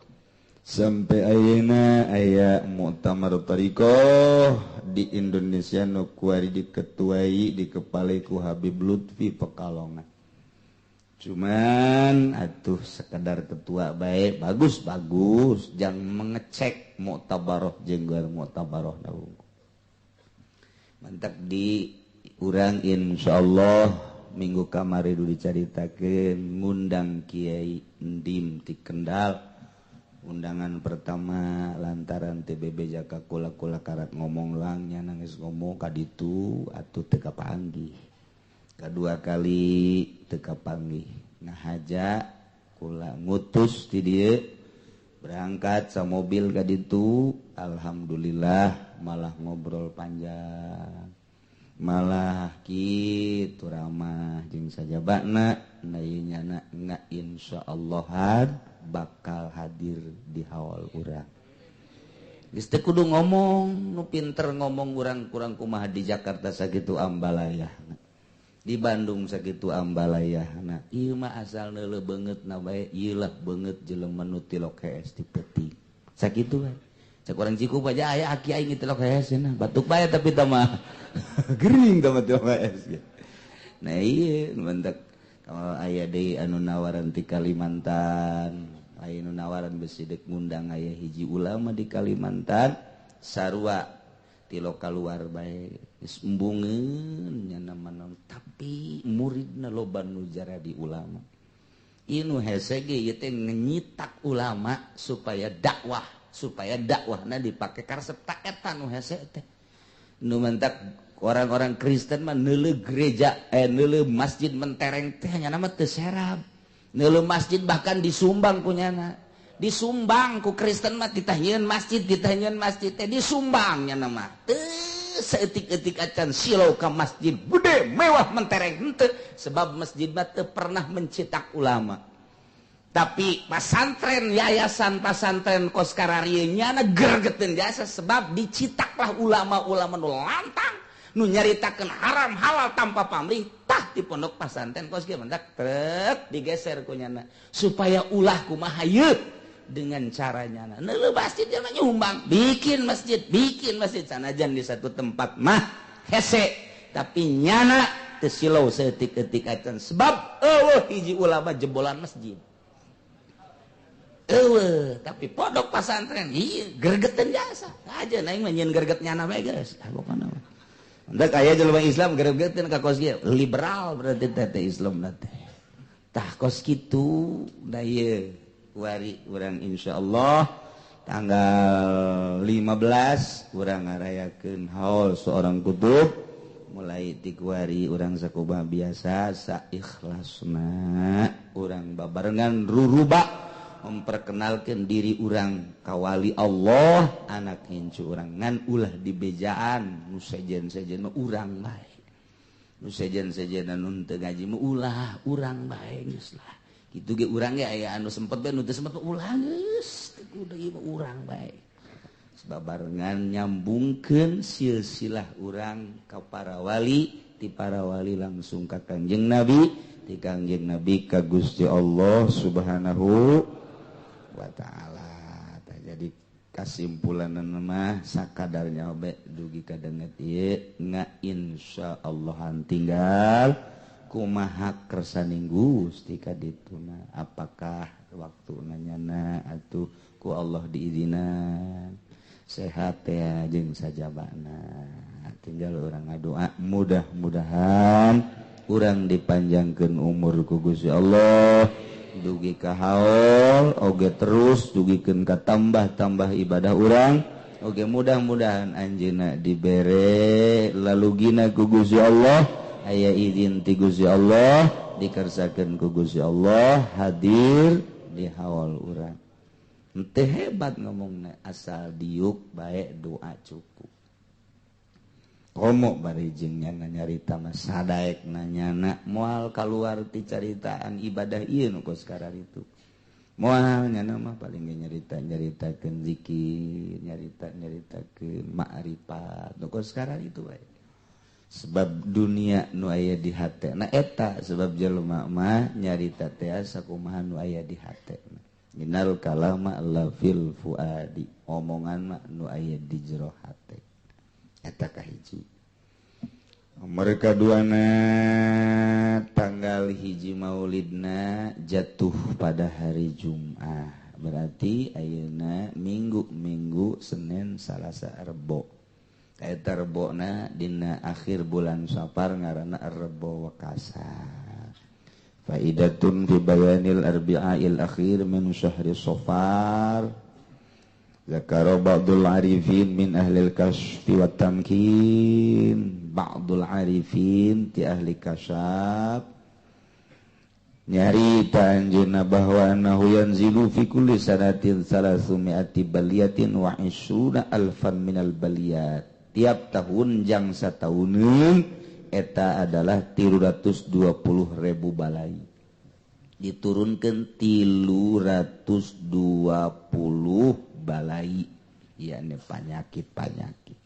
Sampai ayeuna aya muktamar thoriqoh di Indonesia nu kuari diketuai dikepalai ku Habib Lutfi Pekalongan. Cuman atuh sekedar ketua baik bagus-bagus jangan mengecek muktabaroh jeung goer muktabaroh na. Mantak di urang insyaallah minggu kamari dulu dicaritakeun ngundang Kiai Ndim ti Kendal. Undangan pertama lantaran TBB jaka kula-kula karat ngomong doang nya nangis ngomong ka ditu atuh teu kapanggih. Kedua kali teu kapanggih ngahaja kula ngutus ti dieu berangkat sa mobil ka ditu, alhamdulillah malah ngobrol panjang malah kitu ramah jeung sajabana nyana nga insyaallah bakal hadir di haul urang. Geus teu kudu ngomong nu pinter ngomong urang kurang kumaha di Jakarta sakitu ambalayah. Di Bandung sakitu ambalayahna ieu mah asal neuleuh beungeutna bae ieu lah beungeut jelema nu tilok hees ti peuting sakitu bae. Cek urang Cikup aja aya aki aing tilok hees cenah batuk bae tapi tah mah gering tah mah tilok hees. Nah ieu mentak kalau aya deui anu nawaran ti Kalimantan, aya nu nawaran besi deuk ngundang aya hiji ulama di Kalimantan sarua tilok kaluar bae geus embungeun nya nama tapi muridna loba nu jaradi ulama. Ieu nu hese ge ieu teh ngenyitak ulama supaya dakwahna dipake karesep ta eta nu hese teh. Nu mentak orang-orang Kristen mah neuleuh gereja neuleuh masjid mentereng teh nya mah teu serab. Neuleuh masjid bahkan disumbang ku nyana. Disumbang ku Kristen mah ditahieun masjid teh disumbang nya mah. Teu saeutik-eutik acan silau ka masjid gede mewah mentereng henteu sebab masjid mah teu pernah mencetak ulama. Tapi pasantren yayasan pasantren kos kararieu nyana gergeteun jasa sebab dicitaklah ulama-ulama nu lantang nu nyaritakeun haram halal tanpa pamrih tah di pondok pasantren kos kieu mendak trek digeser ku nyana supaya ulah kumaha ieu dengan caranya. Neuleuh masjid jelema nyumbang, bikin masjid sanajan di satu tempat mah hese tapi nyana teu silau saeutik-eutik acan sebab eueuh hiji ulama jebolan masjid. Eueuh, tapi pondok pasantren ieu gergeteun jasa. Aja aing mah nyieun gerget nyana bae geus. Ah pokona mah. Hendak aya jelema Islam gergeteun ka kos kieu, liberal berarti teh Islam teh. Tah kos kitu da ieu wari urang insyaallah tanggal 15 urang ngarayakeun haul seorang kutub mulai ti kuari urang sakumaha biasa saikhlasna urang babarengan ruruba memperkenalkan diri urang ka wali Allah anak incu urang ngan ulah dibejaan nu sejen-sejen mah urang bae nu sejen-sejen anu teu ngaji mah ulah urang bae geus lah. Kitu ge urang ge aya anu sempet bae nu teu sempet ulah geus teu kudu ieu mah urang bae. Sebab barengan nyambungkeun silsilah urang ka para wali, ti para wali langsung ka Kangjeng Nabi, ti Kangjeng Nabi ka Gusti Allah Subhanahu wa taala. Tah jadi kasimpulanna mah sakadarnya bae dugi ka danget ieu nga insyaallahan tinggal kumaha kersaning Gusti ka dituna apakah waktuna nyana atuh ku Allah diizinan sehat ya jeung sajabana tinggal urang ngadoa mudah-mudahan urang dipanjangkeun umur ku Gusti Allah dugi ka haul oge terus dugikeun ka tambah-tambah ibadah urang oge mudah-mudahan anjeunna dibere lalugina ku Gusti Allah aya izin ti Gusti Allah dikersakeun ku Gusti Allah hadir di haul urang. Henteu hebat ngomongna asal diuk bae doa cukup. Komo bari jeung nyana nyarita mah sadaek nanyana moal kaluar ti caritaan ibadah ieu nu kos kararitu. Moal nyana mah paling ge nyarita-nyaritakeun zikir, nyarita-nyaritakeun ma'rifat nu kos kararitu bae. Sebab dunia nu aya di hatena eta sebab jelema mah nyarita teh sakumaha nu aya di hatena. Innal kalama la fil fuadi, omongan mah nu aya di jero hate. Eta kahiji. Mereka duana tanggal hiji Maulidna jatuh pada hari Jumat. Berarti ayeuna minggu Senin Salasa Rebo. Eta rebona dina akhir bulan Safar ngaranna Rebo Wekasa. Faidatun fi bayanil arbi'il akhir min syahri Safar. Zakara ba'dul arifin min ahlil kasyfi wat tamkin. Ba'dul arifin ti ahli kasyaf nyarita anjeunna bahwa annahu yanzilu fi kulli sanatin 300 baliyatin wa 20 alfan minal baliyat. Tiap tahun jang satauneun eta adalah 320.000 balai. Diturunkan 320 balai, yakni penyakit-penyakit.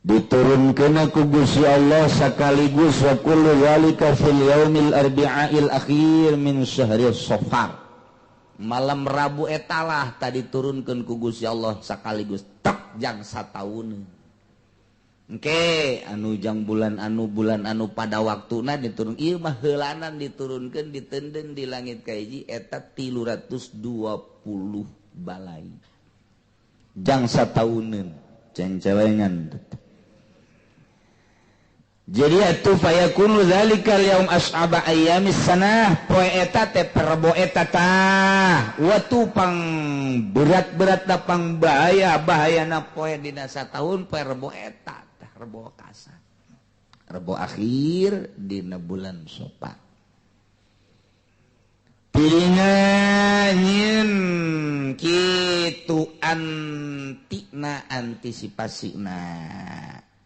Diturunkeun ku Gusti Allah sekaligus wa kullu zalika fil yaumil arbi'il akhir min syahri Safar. Malam Rabu etalah tadi turunkeun ku Gusti Allah sekaligus tek jang sataun. Engke anu jang bulan anu pada waktuna diturun ieu mah heulanan diturunkeun ditenden di langit kahiji eta 320 balai. Jang satauneun cengcelengan. Jadi atuh fayakunu dzalikal yaum as'aba ayyamis sanah poe eta teh perbo eta tah watu pang berat-berat da pang bahaya bahayana poe dina sataun poe rebo eta tah rebo kasa rebo akhir dina bulan Safar piringa nyieun kitu antina antisipasina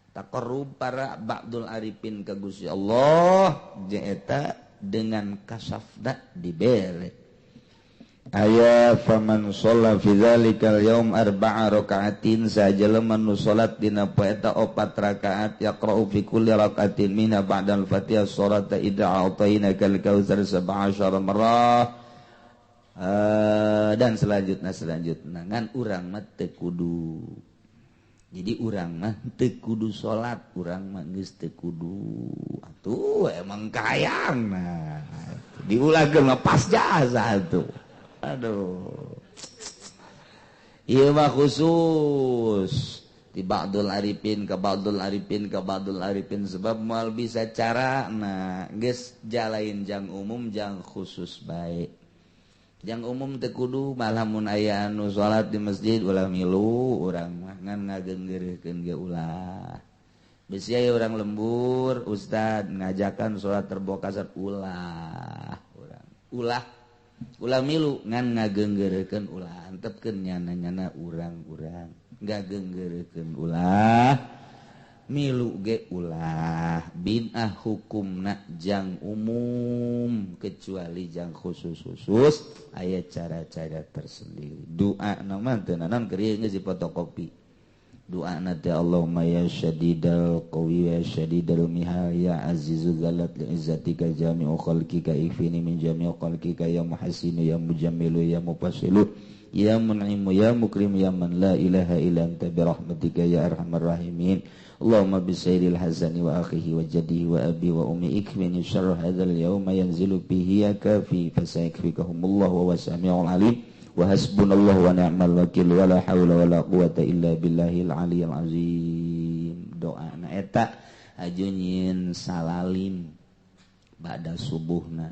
taqarrub para ba'dul arifin ka Gusti Allah eta dengan kasafda dibere aya faman shalla fi dzalikal yaum arba'a raka'atin sajelema nu salat dina poe eta 4 rakaat yaqra'u fi kulli raka'atin minha ba'dal fatihah surata idza a'tainakal kautsar 17 marrah dan selanjutnya ngan urang mah teu kudu. Jadi urang mah teu kudu salat, urang mah geus teu kudu. Atuh emang kayang nah. Diulahkeun mah pas jasa atuh. Aduh. Ieu mah khusus di ba'dul arifin ka ba'dul arifin ka ba'dul arifin sebab moal bisa cara nah geus jalain jang umum jang khusus bae. Jang umum teu kudu malah mun aya anu salat di masjid ulah milu urang mah ngan ngagenggeurekeun ge ulah. Bisi aya urang lembur ustad ngajakan salat Rebo Kasar ulah urang. Ulah ulah milu ngan ngagenggeurekeun ulah antepkeun nyana-nyana urang-urang ngagenggeurekeun ulah milu ge ulah binah hukumna jang umum kecuali jang khusus-khusus aya cara-cara tersendiri doa na mah teu naon keur ieu geus difotokopi doa na teh Allahumma ya syadidal qawi ya syadidal mihal ya azizu zalat li izzatika jami'u khalqika ikfini min jami'u khalqika ya muhassinu ya mujammilu ya mufassilu ya mun'imu ya mukrim ya man la ilaha illa anta bi rahmatika ya arhamar rahimin Allahumma bi sayyidil hazani wa akhihi wa jaddihi wa abi wa ummi ikfini syarra hadzal yauma yanzilu bihi ya kafi fasayakfikahumullahu wa samiul alim wa hasbunallahu wa ni'mal wakil wa la haula wa la quwata illa billahil aliyil azim. Doa na eta aju nyieun salalim ba'da subuhna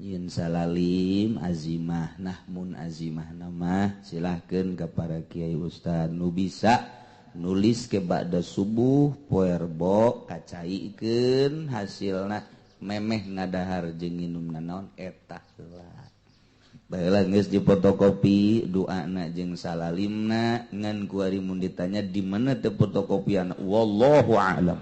nyieun salalim azimah nah mun azimah mah silahkeun ka para kiai ustad nu bisa nulis ke ba'da subuh poe Rebo kacaikeun hasilna memeh ngadahar jeung nginum nanaon eta heula. Baheula geus dipotokopi doana jeung salalimna ngan kuari mun ditanya di mana teh fotokopian wallahu a'lam.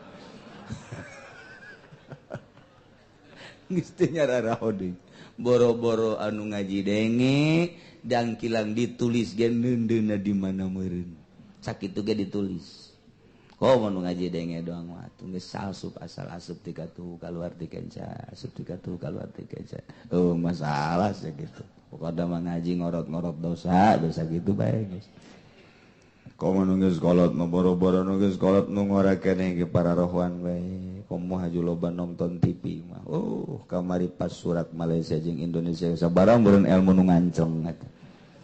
Geus teu nyararaho deui. Boro-boro anu ngaji denge dangkilang ditulis ge neundeunna di mana meureun. Sakitu ge ditulis. Komo nu ngaji denge doang mah atuh geus asup asal asup ti katuh kaluar ti kenca, asup ti katuh kaluar ti kenca. Oh masalah sih gitu. Pokokna mah ngaji ngorot-ngorot dosa, dosa gitu bae geus. Komo nu geus kolot mah boro-boro nu geus kolot nu ngora keneh ge para rohwan bae. Komo haju loba nonton TV mah. Oh, kamari pas surat Malaysia jeung Indonesia sabarang meureun ilmu nu nganceng eta.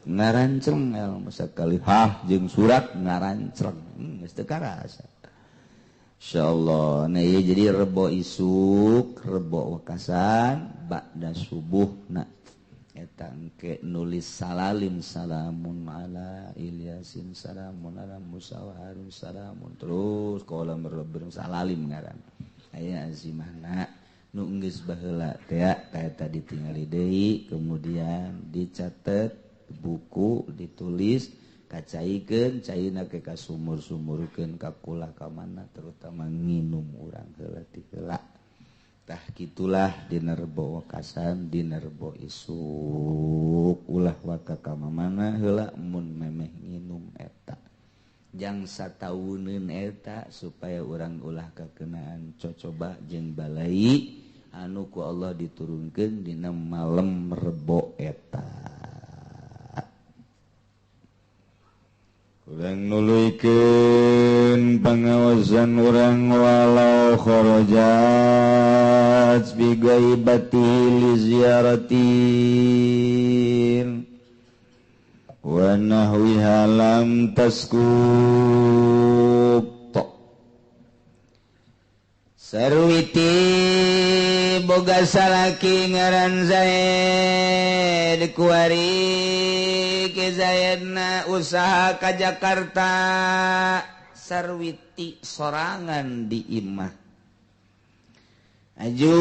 Ngaranceng ilmu sakali hah jeung surat ngaranceng geus teu karasa. Insyaallah. Nah ieu jadi rebo isuk, rebo wekasan ba'da subuhna eta engke nulis salalim salamun ala Ilyasin salamun ala Musa wa Harun salamun terus qala merlebur salalim ngaran. Aya azimahna nu geus baheula teh eta ditingali deui kemudian dicatet buku ditulis kacaikeun caina ke ka sumur-sumurkeun ka kula ka mana terutama nginum urang heula ti heula tah kitulah dina Rebo wekasan dina Rebo isuk ulah waka ka mamana heula mun memeh nginum eta Jang satauneun eta supaya urang ulah kakenaan cocoba jeung balai anu ku Allah diturunkeun dina malam Rebo eta. Urang nuluykeun pangawasan urang walau kharajat bi ghaibati li ziyaratin wa nahwiha lam taskub. Sarwiti boga salaki ngaran Zaid kuari ke Zaidna usaha ka Jakarta. Sarwiti sorangan di imah aju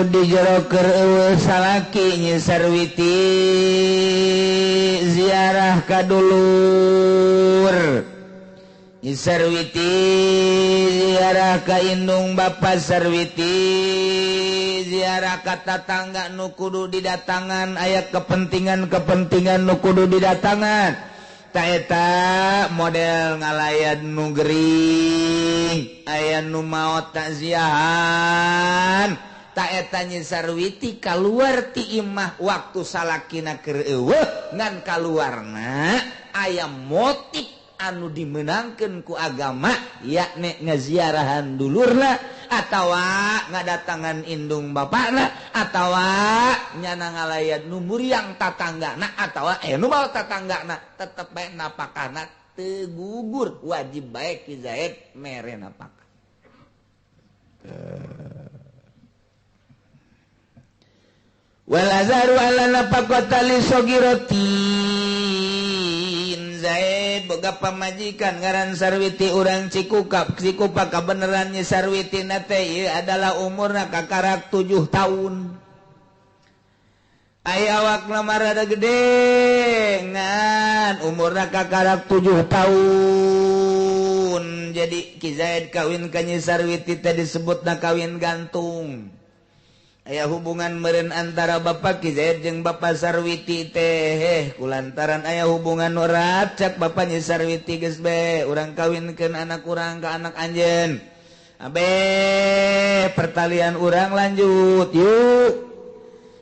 di jero keur eueuh salaki nyi Sarwiti ziarah ka dulur. Nyi Sarwiti ziarah ka indung bapa Sarwiti ziarah ka tatangga nu kudu didatangan aya kepentingan-kepentingan nu kudu didatangan. Eta model ngalayan nu gering aya nu maot takziahan. Ta eta Nyi Sarwiti kaluar ti imah waktu salakina keur eueuh ngan kaluarna aya motif anu dimenangkeun ku agama yakni ngaziarahan dulurna atawa ngadatangan indung bapakna atawa nyana ngalayan nu muriang tatanggana atawa nu maot tatanggana tetep bae napakahna teu gugur wajib bae Ki Zaid mere napakah. Wal azharu ala nafaqata li sagiratin. Zaid boga pamajikan ngaran Sarwiti urang Cikukap Cikupa kabeneran Nyi Sarwiti na teh ieu adalah umurna kakarak 7 tahun. Aya awakna mah rada gede ngan umurna kakarak 7 tahun. Jadi Ki Zaid kawin ka Nyi Sarwiti teh disebutna kawin gantung. Aya hubungan meureun antara Bapak Ki Zaid jeung Bapak Sarwiti teh kulantaran aya hubungan erat cak Bapak Nyi Sarwiti geus be urang kawinkeun anak urang ka anak anjeun. Abe pertalian urang lanjut yuk.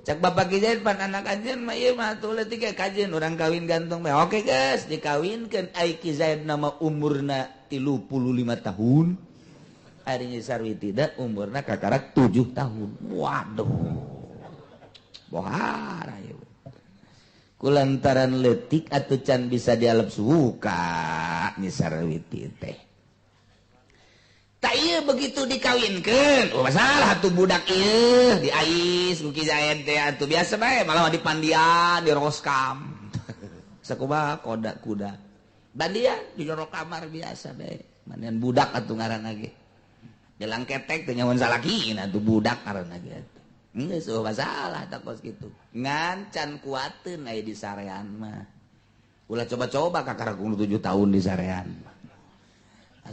Cak Bapak Ki Zaid pan anak anjeun mah ieu mah atuh leutik ge kajeun urang kawin gantung be. Oke geus dikawinkeun ai Ki Zaid nama umurna 35 tahun. Ari Nyi Sarwiti da umurna kakarak 7 tahun. Waduh. Bohara ieu. Kulantaran leutik atuh can bisa dialep suka Nyi Sarwiti teh. Tak ieu begitu dikawinkeun, oh masalah atuh budak ieu diais ku Ki Zaid teh atuh biasa bae malah dipandian, diroskam. Sakumaha koda kuda. Bandian di jero kamar biasa bae. Mandian budak atuh ngaranna ge. Jelang ketek teh nyawan salaki atuh budak ngaranna ge atuh. Geus eueuh masalah tah kos kitu. Ngan can kuateun aya di sarean mah. Ulah coba-coba kakara 7 tahun di sarean mah.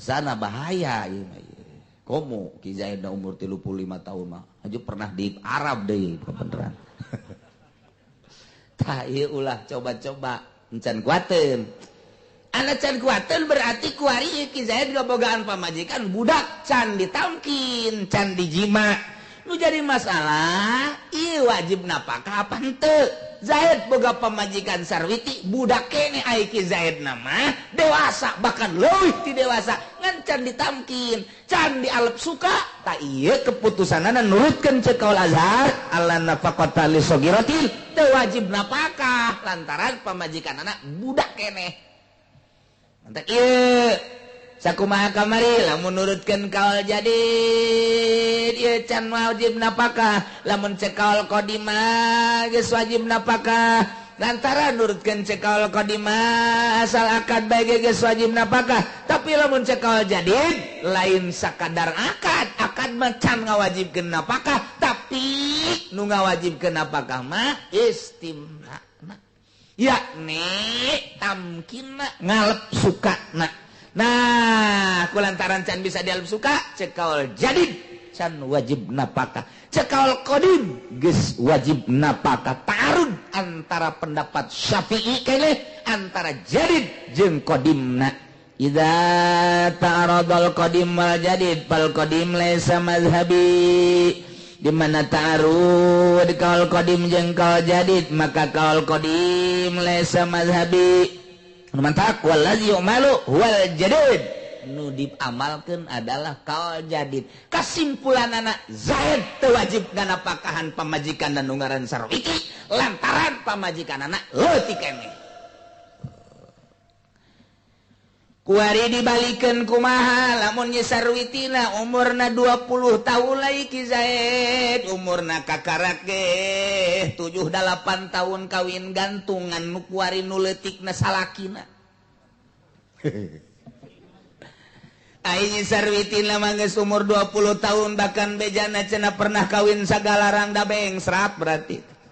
Asana bahaya ieu mah ieu. Komo Ki Zaid umur 35 tahun mah aju pernah di Arab deui kebeneran. Tah ieu ulah coba-coba encan kuateun. Anak can kuateun berarti kuari Ki Zaid ngabogaan pamajikan budak can ditamkin, can dijima. Nu jadi masalah ieu wajib napakah apa henteu? Zaid boga pamajikan Sarwiti budak kene ai Ki Zaid nama dewasa bahkan leuwih ti dewasa ngan can ditamkin, can dialep suka. Ta ieu keputusanana nurutkeun ceuk kaul Azhar alla nafaqata li sagiratin teu wajib napakah lantaran pamajikanana budak keneh. Mantap ieu sakumaha kamari lamun nurutkeun kaul jadid ieu can wajib napakah, lamun cek kaul qadimah geus wajib napakah lantaran nurutkeun cek kaul qadimah asal akad bae geus wajib napakah. Tapi lamun cek kaul jadid lain sakadar akad, akad mah can ngawajibkeun napakah, tapi nu ngawajibkeun napakah mah istimna yakni tamkinna ngalep sukana. Nah, kulantaran can bisa dialep suka, cek kaul jadid can wajib napakah, cek kaul qadim geus wajib napakah. Ta'arud antara pendapat Syafi'i keneh antara jadid jeung qadimna. Idza ta'aradal qadim wal jadid fal qadim laisa mazhabi. Di mana ta'arud kaul qadim jeung kaul jadid maka kaul qadim laisa mazhabi. Nu mantak wallazi yu'malu wal jadid, nu diamalkeun adalah kaul jadid. Kasimpulanana Zaid teu wajib nganapakahan pamajikan dan nu ngaran Sarwiti lantaran pamajikanana leutik keneh. Kuari dibalikeun kumaha lamun Nyi Sarwitina umurna 20 tahun lagi Ki Zaid umurna kakarak ge 7-8 tahun kawin gantungan nu kuari nu leutikna salakina. Ai Nyi Sarwitina mah geus umur 20 tahun bahkan bejana cenah pernah kawin sagalarang da bengsrat berarti.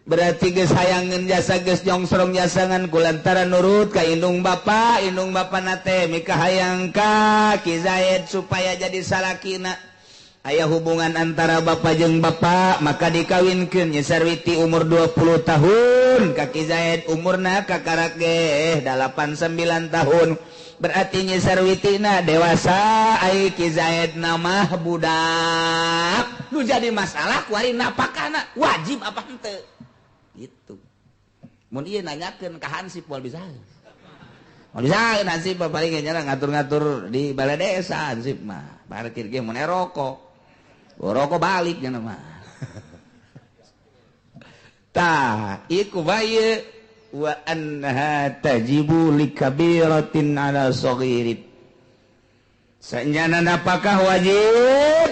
Berarti geus hayangeun jasa geus nyongsrong jasangan kulantaran nurut ka indung bapa nate mikahayang ka Ki Zaid supaya jadi salakina. Aya hubungan antara bapa jeung bapa maka dikawinkeun Nyi Sarwiti umur 20 tahun ka Ki Zaid umurna kakarak ge 8-9 tahun. Berarti Nyi Sarwitina dewasa ai Ki Zaid mah budak. Nu jadi masalah kuari napakana wajib apa henteu? Gitu. Mun ieu nanyakeun ka Hansip moal bisa. Moal bisa Hansip paling nya ngatur-ngatur di balai desa Hansip mah. Parkir ge mun rokok. Rokok balik nya mah. Tah, ieu bae wa anha tajibu likabiratin ala saghirin. Sanjana napakah wajib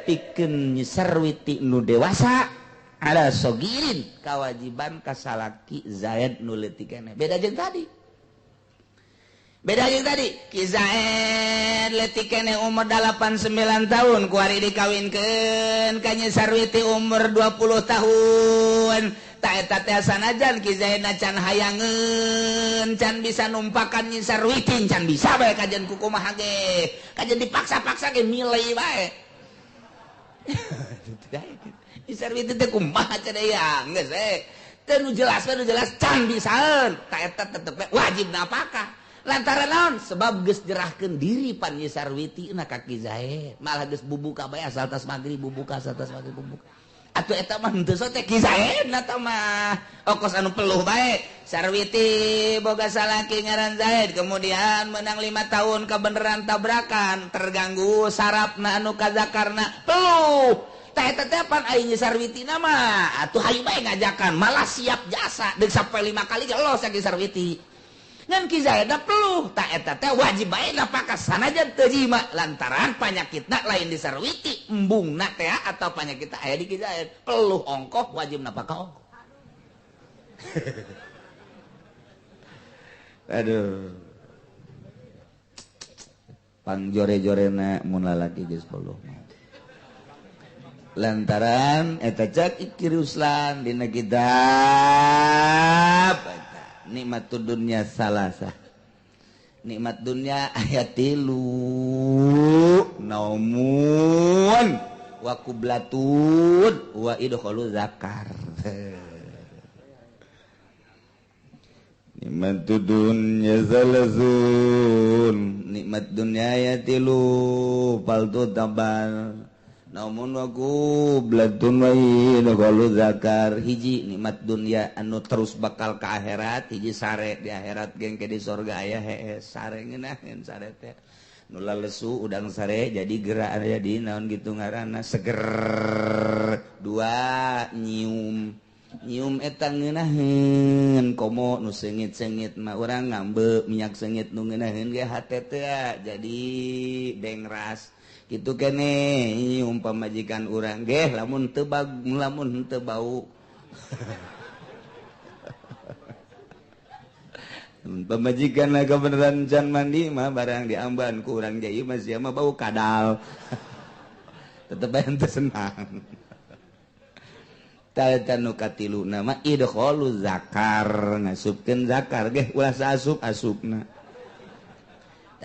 pikeun Nyi Sarwiti nu dewasa ala sogirin kewajiban kasalaki Zaid nu leutik keneh. Beda jeung tadi. Beda jeung tadi. Ki Zaid leutik keneh umur 8-9 tahun kuari dikawinkeun ka Nyi Sarwiti umur 20 tahun. Ta eta teh sanajan Ki Zaid can hayangeun can bisa numpakan Nyi Sarwiti can bisa bae kajen ku kumaha ge. Kajen dipaksa-paksa ge milih bae. Nyi Sarwiti teh kumaha cenah ya geus we teu nu jelas we nu jelas can bisaeun ta eta tetep wajib napakah lantaran naon sebab geus jerahkeun diri pan Nyi Sarwiti na ka Ki Zaid malah geus bubuka bae asal tas magrib bubuka asal tas magrib bubuka atuh eta mah henteu sote Ki Zaid na tah mah okos anu peluh bae. Sarwiti boga salaki ngaran Zaid kemudian menang 5 tahun kebeneran tabrakan terganggu sarafna anu kazakarna peluh. Tah eta teh pan ai Nyi Sarwitina mah atuh hayu bae ngajakan malah siap jasa deuk sampai 5 kali ge los Ki Sarwiti. Ngan Ki Zaid peluh tah eta teh wajib bae napakah sanajan teu jima lantaran panyakitna lain di Sarwiti embungna teh atau panyakitna aya di Ki Zaid peluh ongkoh wajib napakah ongkoh. Aduh. Pangjore-jorena mun lalaki geus peluh. Lantaran eta cak Iki Ruslan dina kitab eta nikmat dunya salasa nikmat dunya ayat 3 naumun wa qublatun wa idkhalu zakar. Nikmat dunya salazun nikmat dunya ayat 3 paltu tabal namun waku blatun wa idkhalu zakar. Hiji nikmat dunya anu terus bakal ke akhirat, hiji sare di akhirat gengke di sorga aya hees sare ngeunaheun sare teh nu lalesu udang sare jadi gerak jadi naon gitu ngaranna seger. Dua nyium nyium eta ngeunaheun komo nu seungit-seungit mah urang ngambe minyak seungit nu ngeunaheun ge hate teh jadi bengras gitu kene nyium pamajikan urang geh lamun teu lamun teu bau. Pamajikan lah kebeneran can mandi mah barang diamban ku urang ge ieu mah sia mah bau kadal. Tetep bae teu senang. Tah nu katilu nama idkhalu zakar ngasupkeun zakar geh ulah saasup asupna.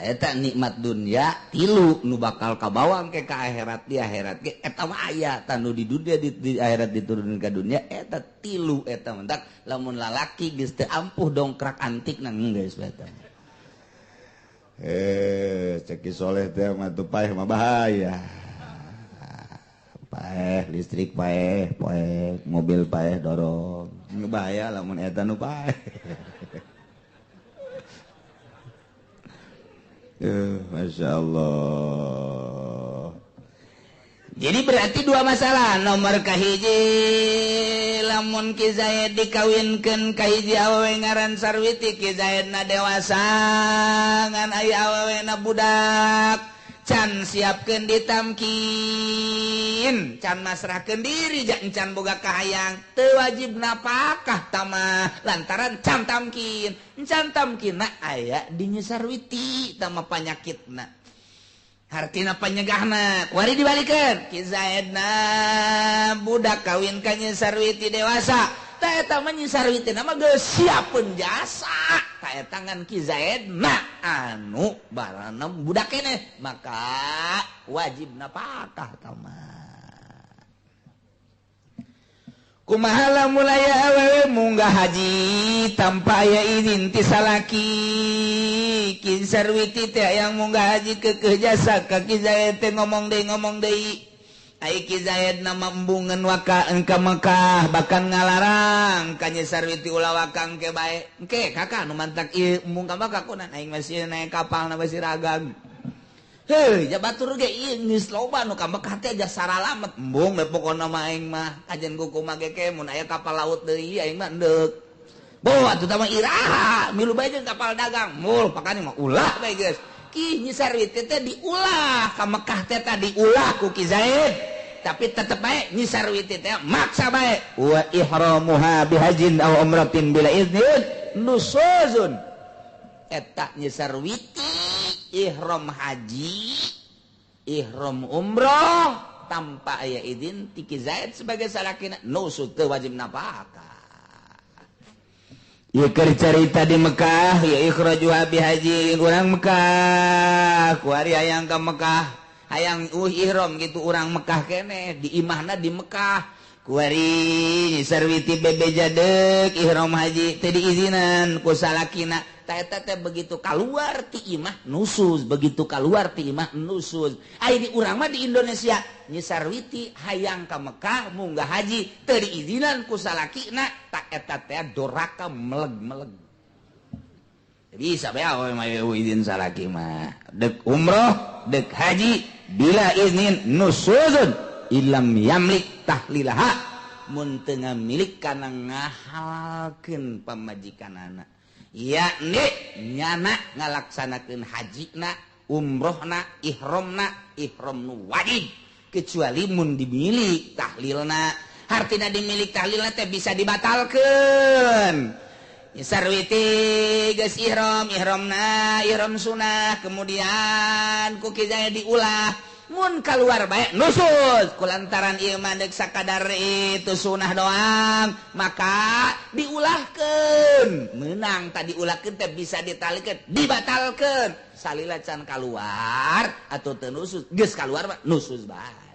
Eta nikmat dunia tilu nu bakal kabawang ke ka akhirat di akhirat ge eta mah aya tanu di dunia di akhirat diturunkeun ka dunia eta tilu eta mentak lamun lalaki geus teu ampuh dongkrak antik nang geus eta. Cek Ki Soleh teh mah tuh paeh mah bahaya. Paeh listrik paeh, paeh mobil paeh dorong. Bahaya lamun eta nu paeh. Masya Allah. Jadi berarti dua masalah. Nomor kahiji lamun Ki Zaid dikawinkeun ka hiji awewe ngaran Sarwiti, Ki Zaidna dewasa ngan aya awewena budak, can siapkeun ditamkin, can masrahkeun diri, can boga kahayang, teu wajib napakah tamah lantaran can tamkin, can tamkinna aya di Nyi Sarwiti tama panyakitna. Hartina panyegahna kuari dibalikeun Ki Zaidna budak kawin ka Nyi Sarwiti dewasa, ta eta mah Nyi Sarwiti na mah geus siapeun jasa, ta eta ngan Ki Zaidna anu barana budak keneh, maka wajib napakah tama. Kumaha lamun aya awewe munggah haji tanpa aya izin ti salaki? Ki Sarwiti teh yang munggah haji keukeuh jasa ka Ki Zaid teh ngomong deui. Ai Ki Zaid na embungeun waka ka Mekah bahkan ngalarang ka Nyi Sarwiti ulah wakang ke bae. Engke kakak nu mantak ieu embung ka Mekah kunan aing masih naik kapal na masih ragang. Heuh, ja batur ge ieu geus loba nu ka Mekah teh aja saralamet embung we pokona mah aing mah kajen kumaha ge ke mun aya kapal laut deui aing mah endeuk. Boh atuh tah mah iraha milu bae jeung kapal dagang mul pakane mah ulah bae geus. Ki Nyi Sarwiti teh diulah ka Mekah teh tah diulah ku Ki Zaid. Tapi tetep bae Nyi Sarwiti teh maksa bae wa ihramuha bihajin aw umratin bila iznin nusuzun. Eta Nyi Sarwiti ihram haji, ihram umroh tanpa aya izin ti Ki Zaid sebagai salakina nusuz teu wajib napakah. Ieu keur carita di Mekah, ya ikhrajuha bihaji urang Mekah, kuari hayang ka Mekah, hayang ihram gitu urang Mekah keneh, di imahna di Mekah. Kuari Nyi Sarwiti bebeja deuk ihram haji teu diizinan ku salakina. Ta eta teh begitu kaluar ti imah nusuz, begitu kaluar ti imah nusuz. Ai di urang mah di Indonesia Nyi Sarwiti hayang ka Mekah munggah haji teu diizinan ku salakina, ta eta teh doraka meleg-meleg. Bisa bae awewe mah izin salaki mah. Deuk umroh, deuk haji bila iznin nusuzun ilam yamlik tahlilaha, mun teu ngamilik kana ngahalalkeun pamajikanana. Yakni nyana ngalaksanakeun hajina, umrohna, ihramna, ihram nu wajib kecuali mun dimilik tahlilna. Hartina dimilik tahlilna teh bisa dibatalkeun. Nyi Sarwiti geus ihram, ihramna ihram sunah, kemudian ku Ki Zaid diulah. Mun keluar bae nusuz kulantaran ieu mah deuk sakadar itu sunah doang, maka diulahkeun. Meunang tadi diulahkeun teh bisa ditalikeun, dibatalkeun. Salila can kaluar atau teu nusuz, geus kaluar mah nusuz bae.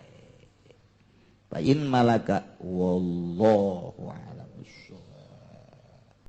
Fa in malaka wallahu a'lam bissawab.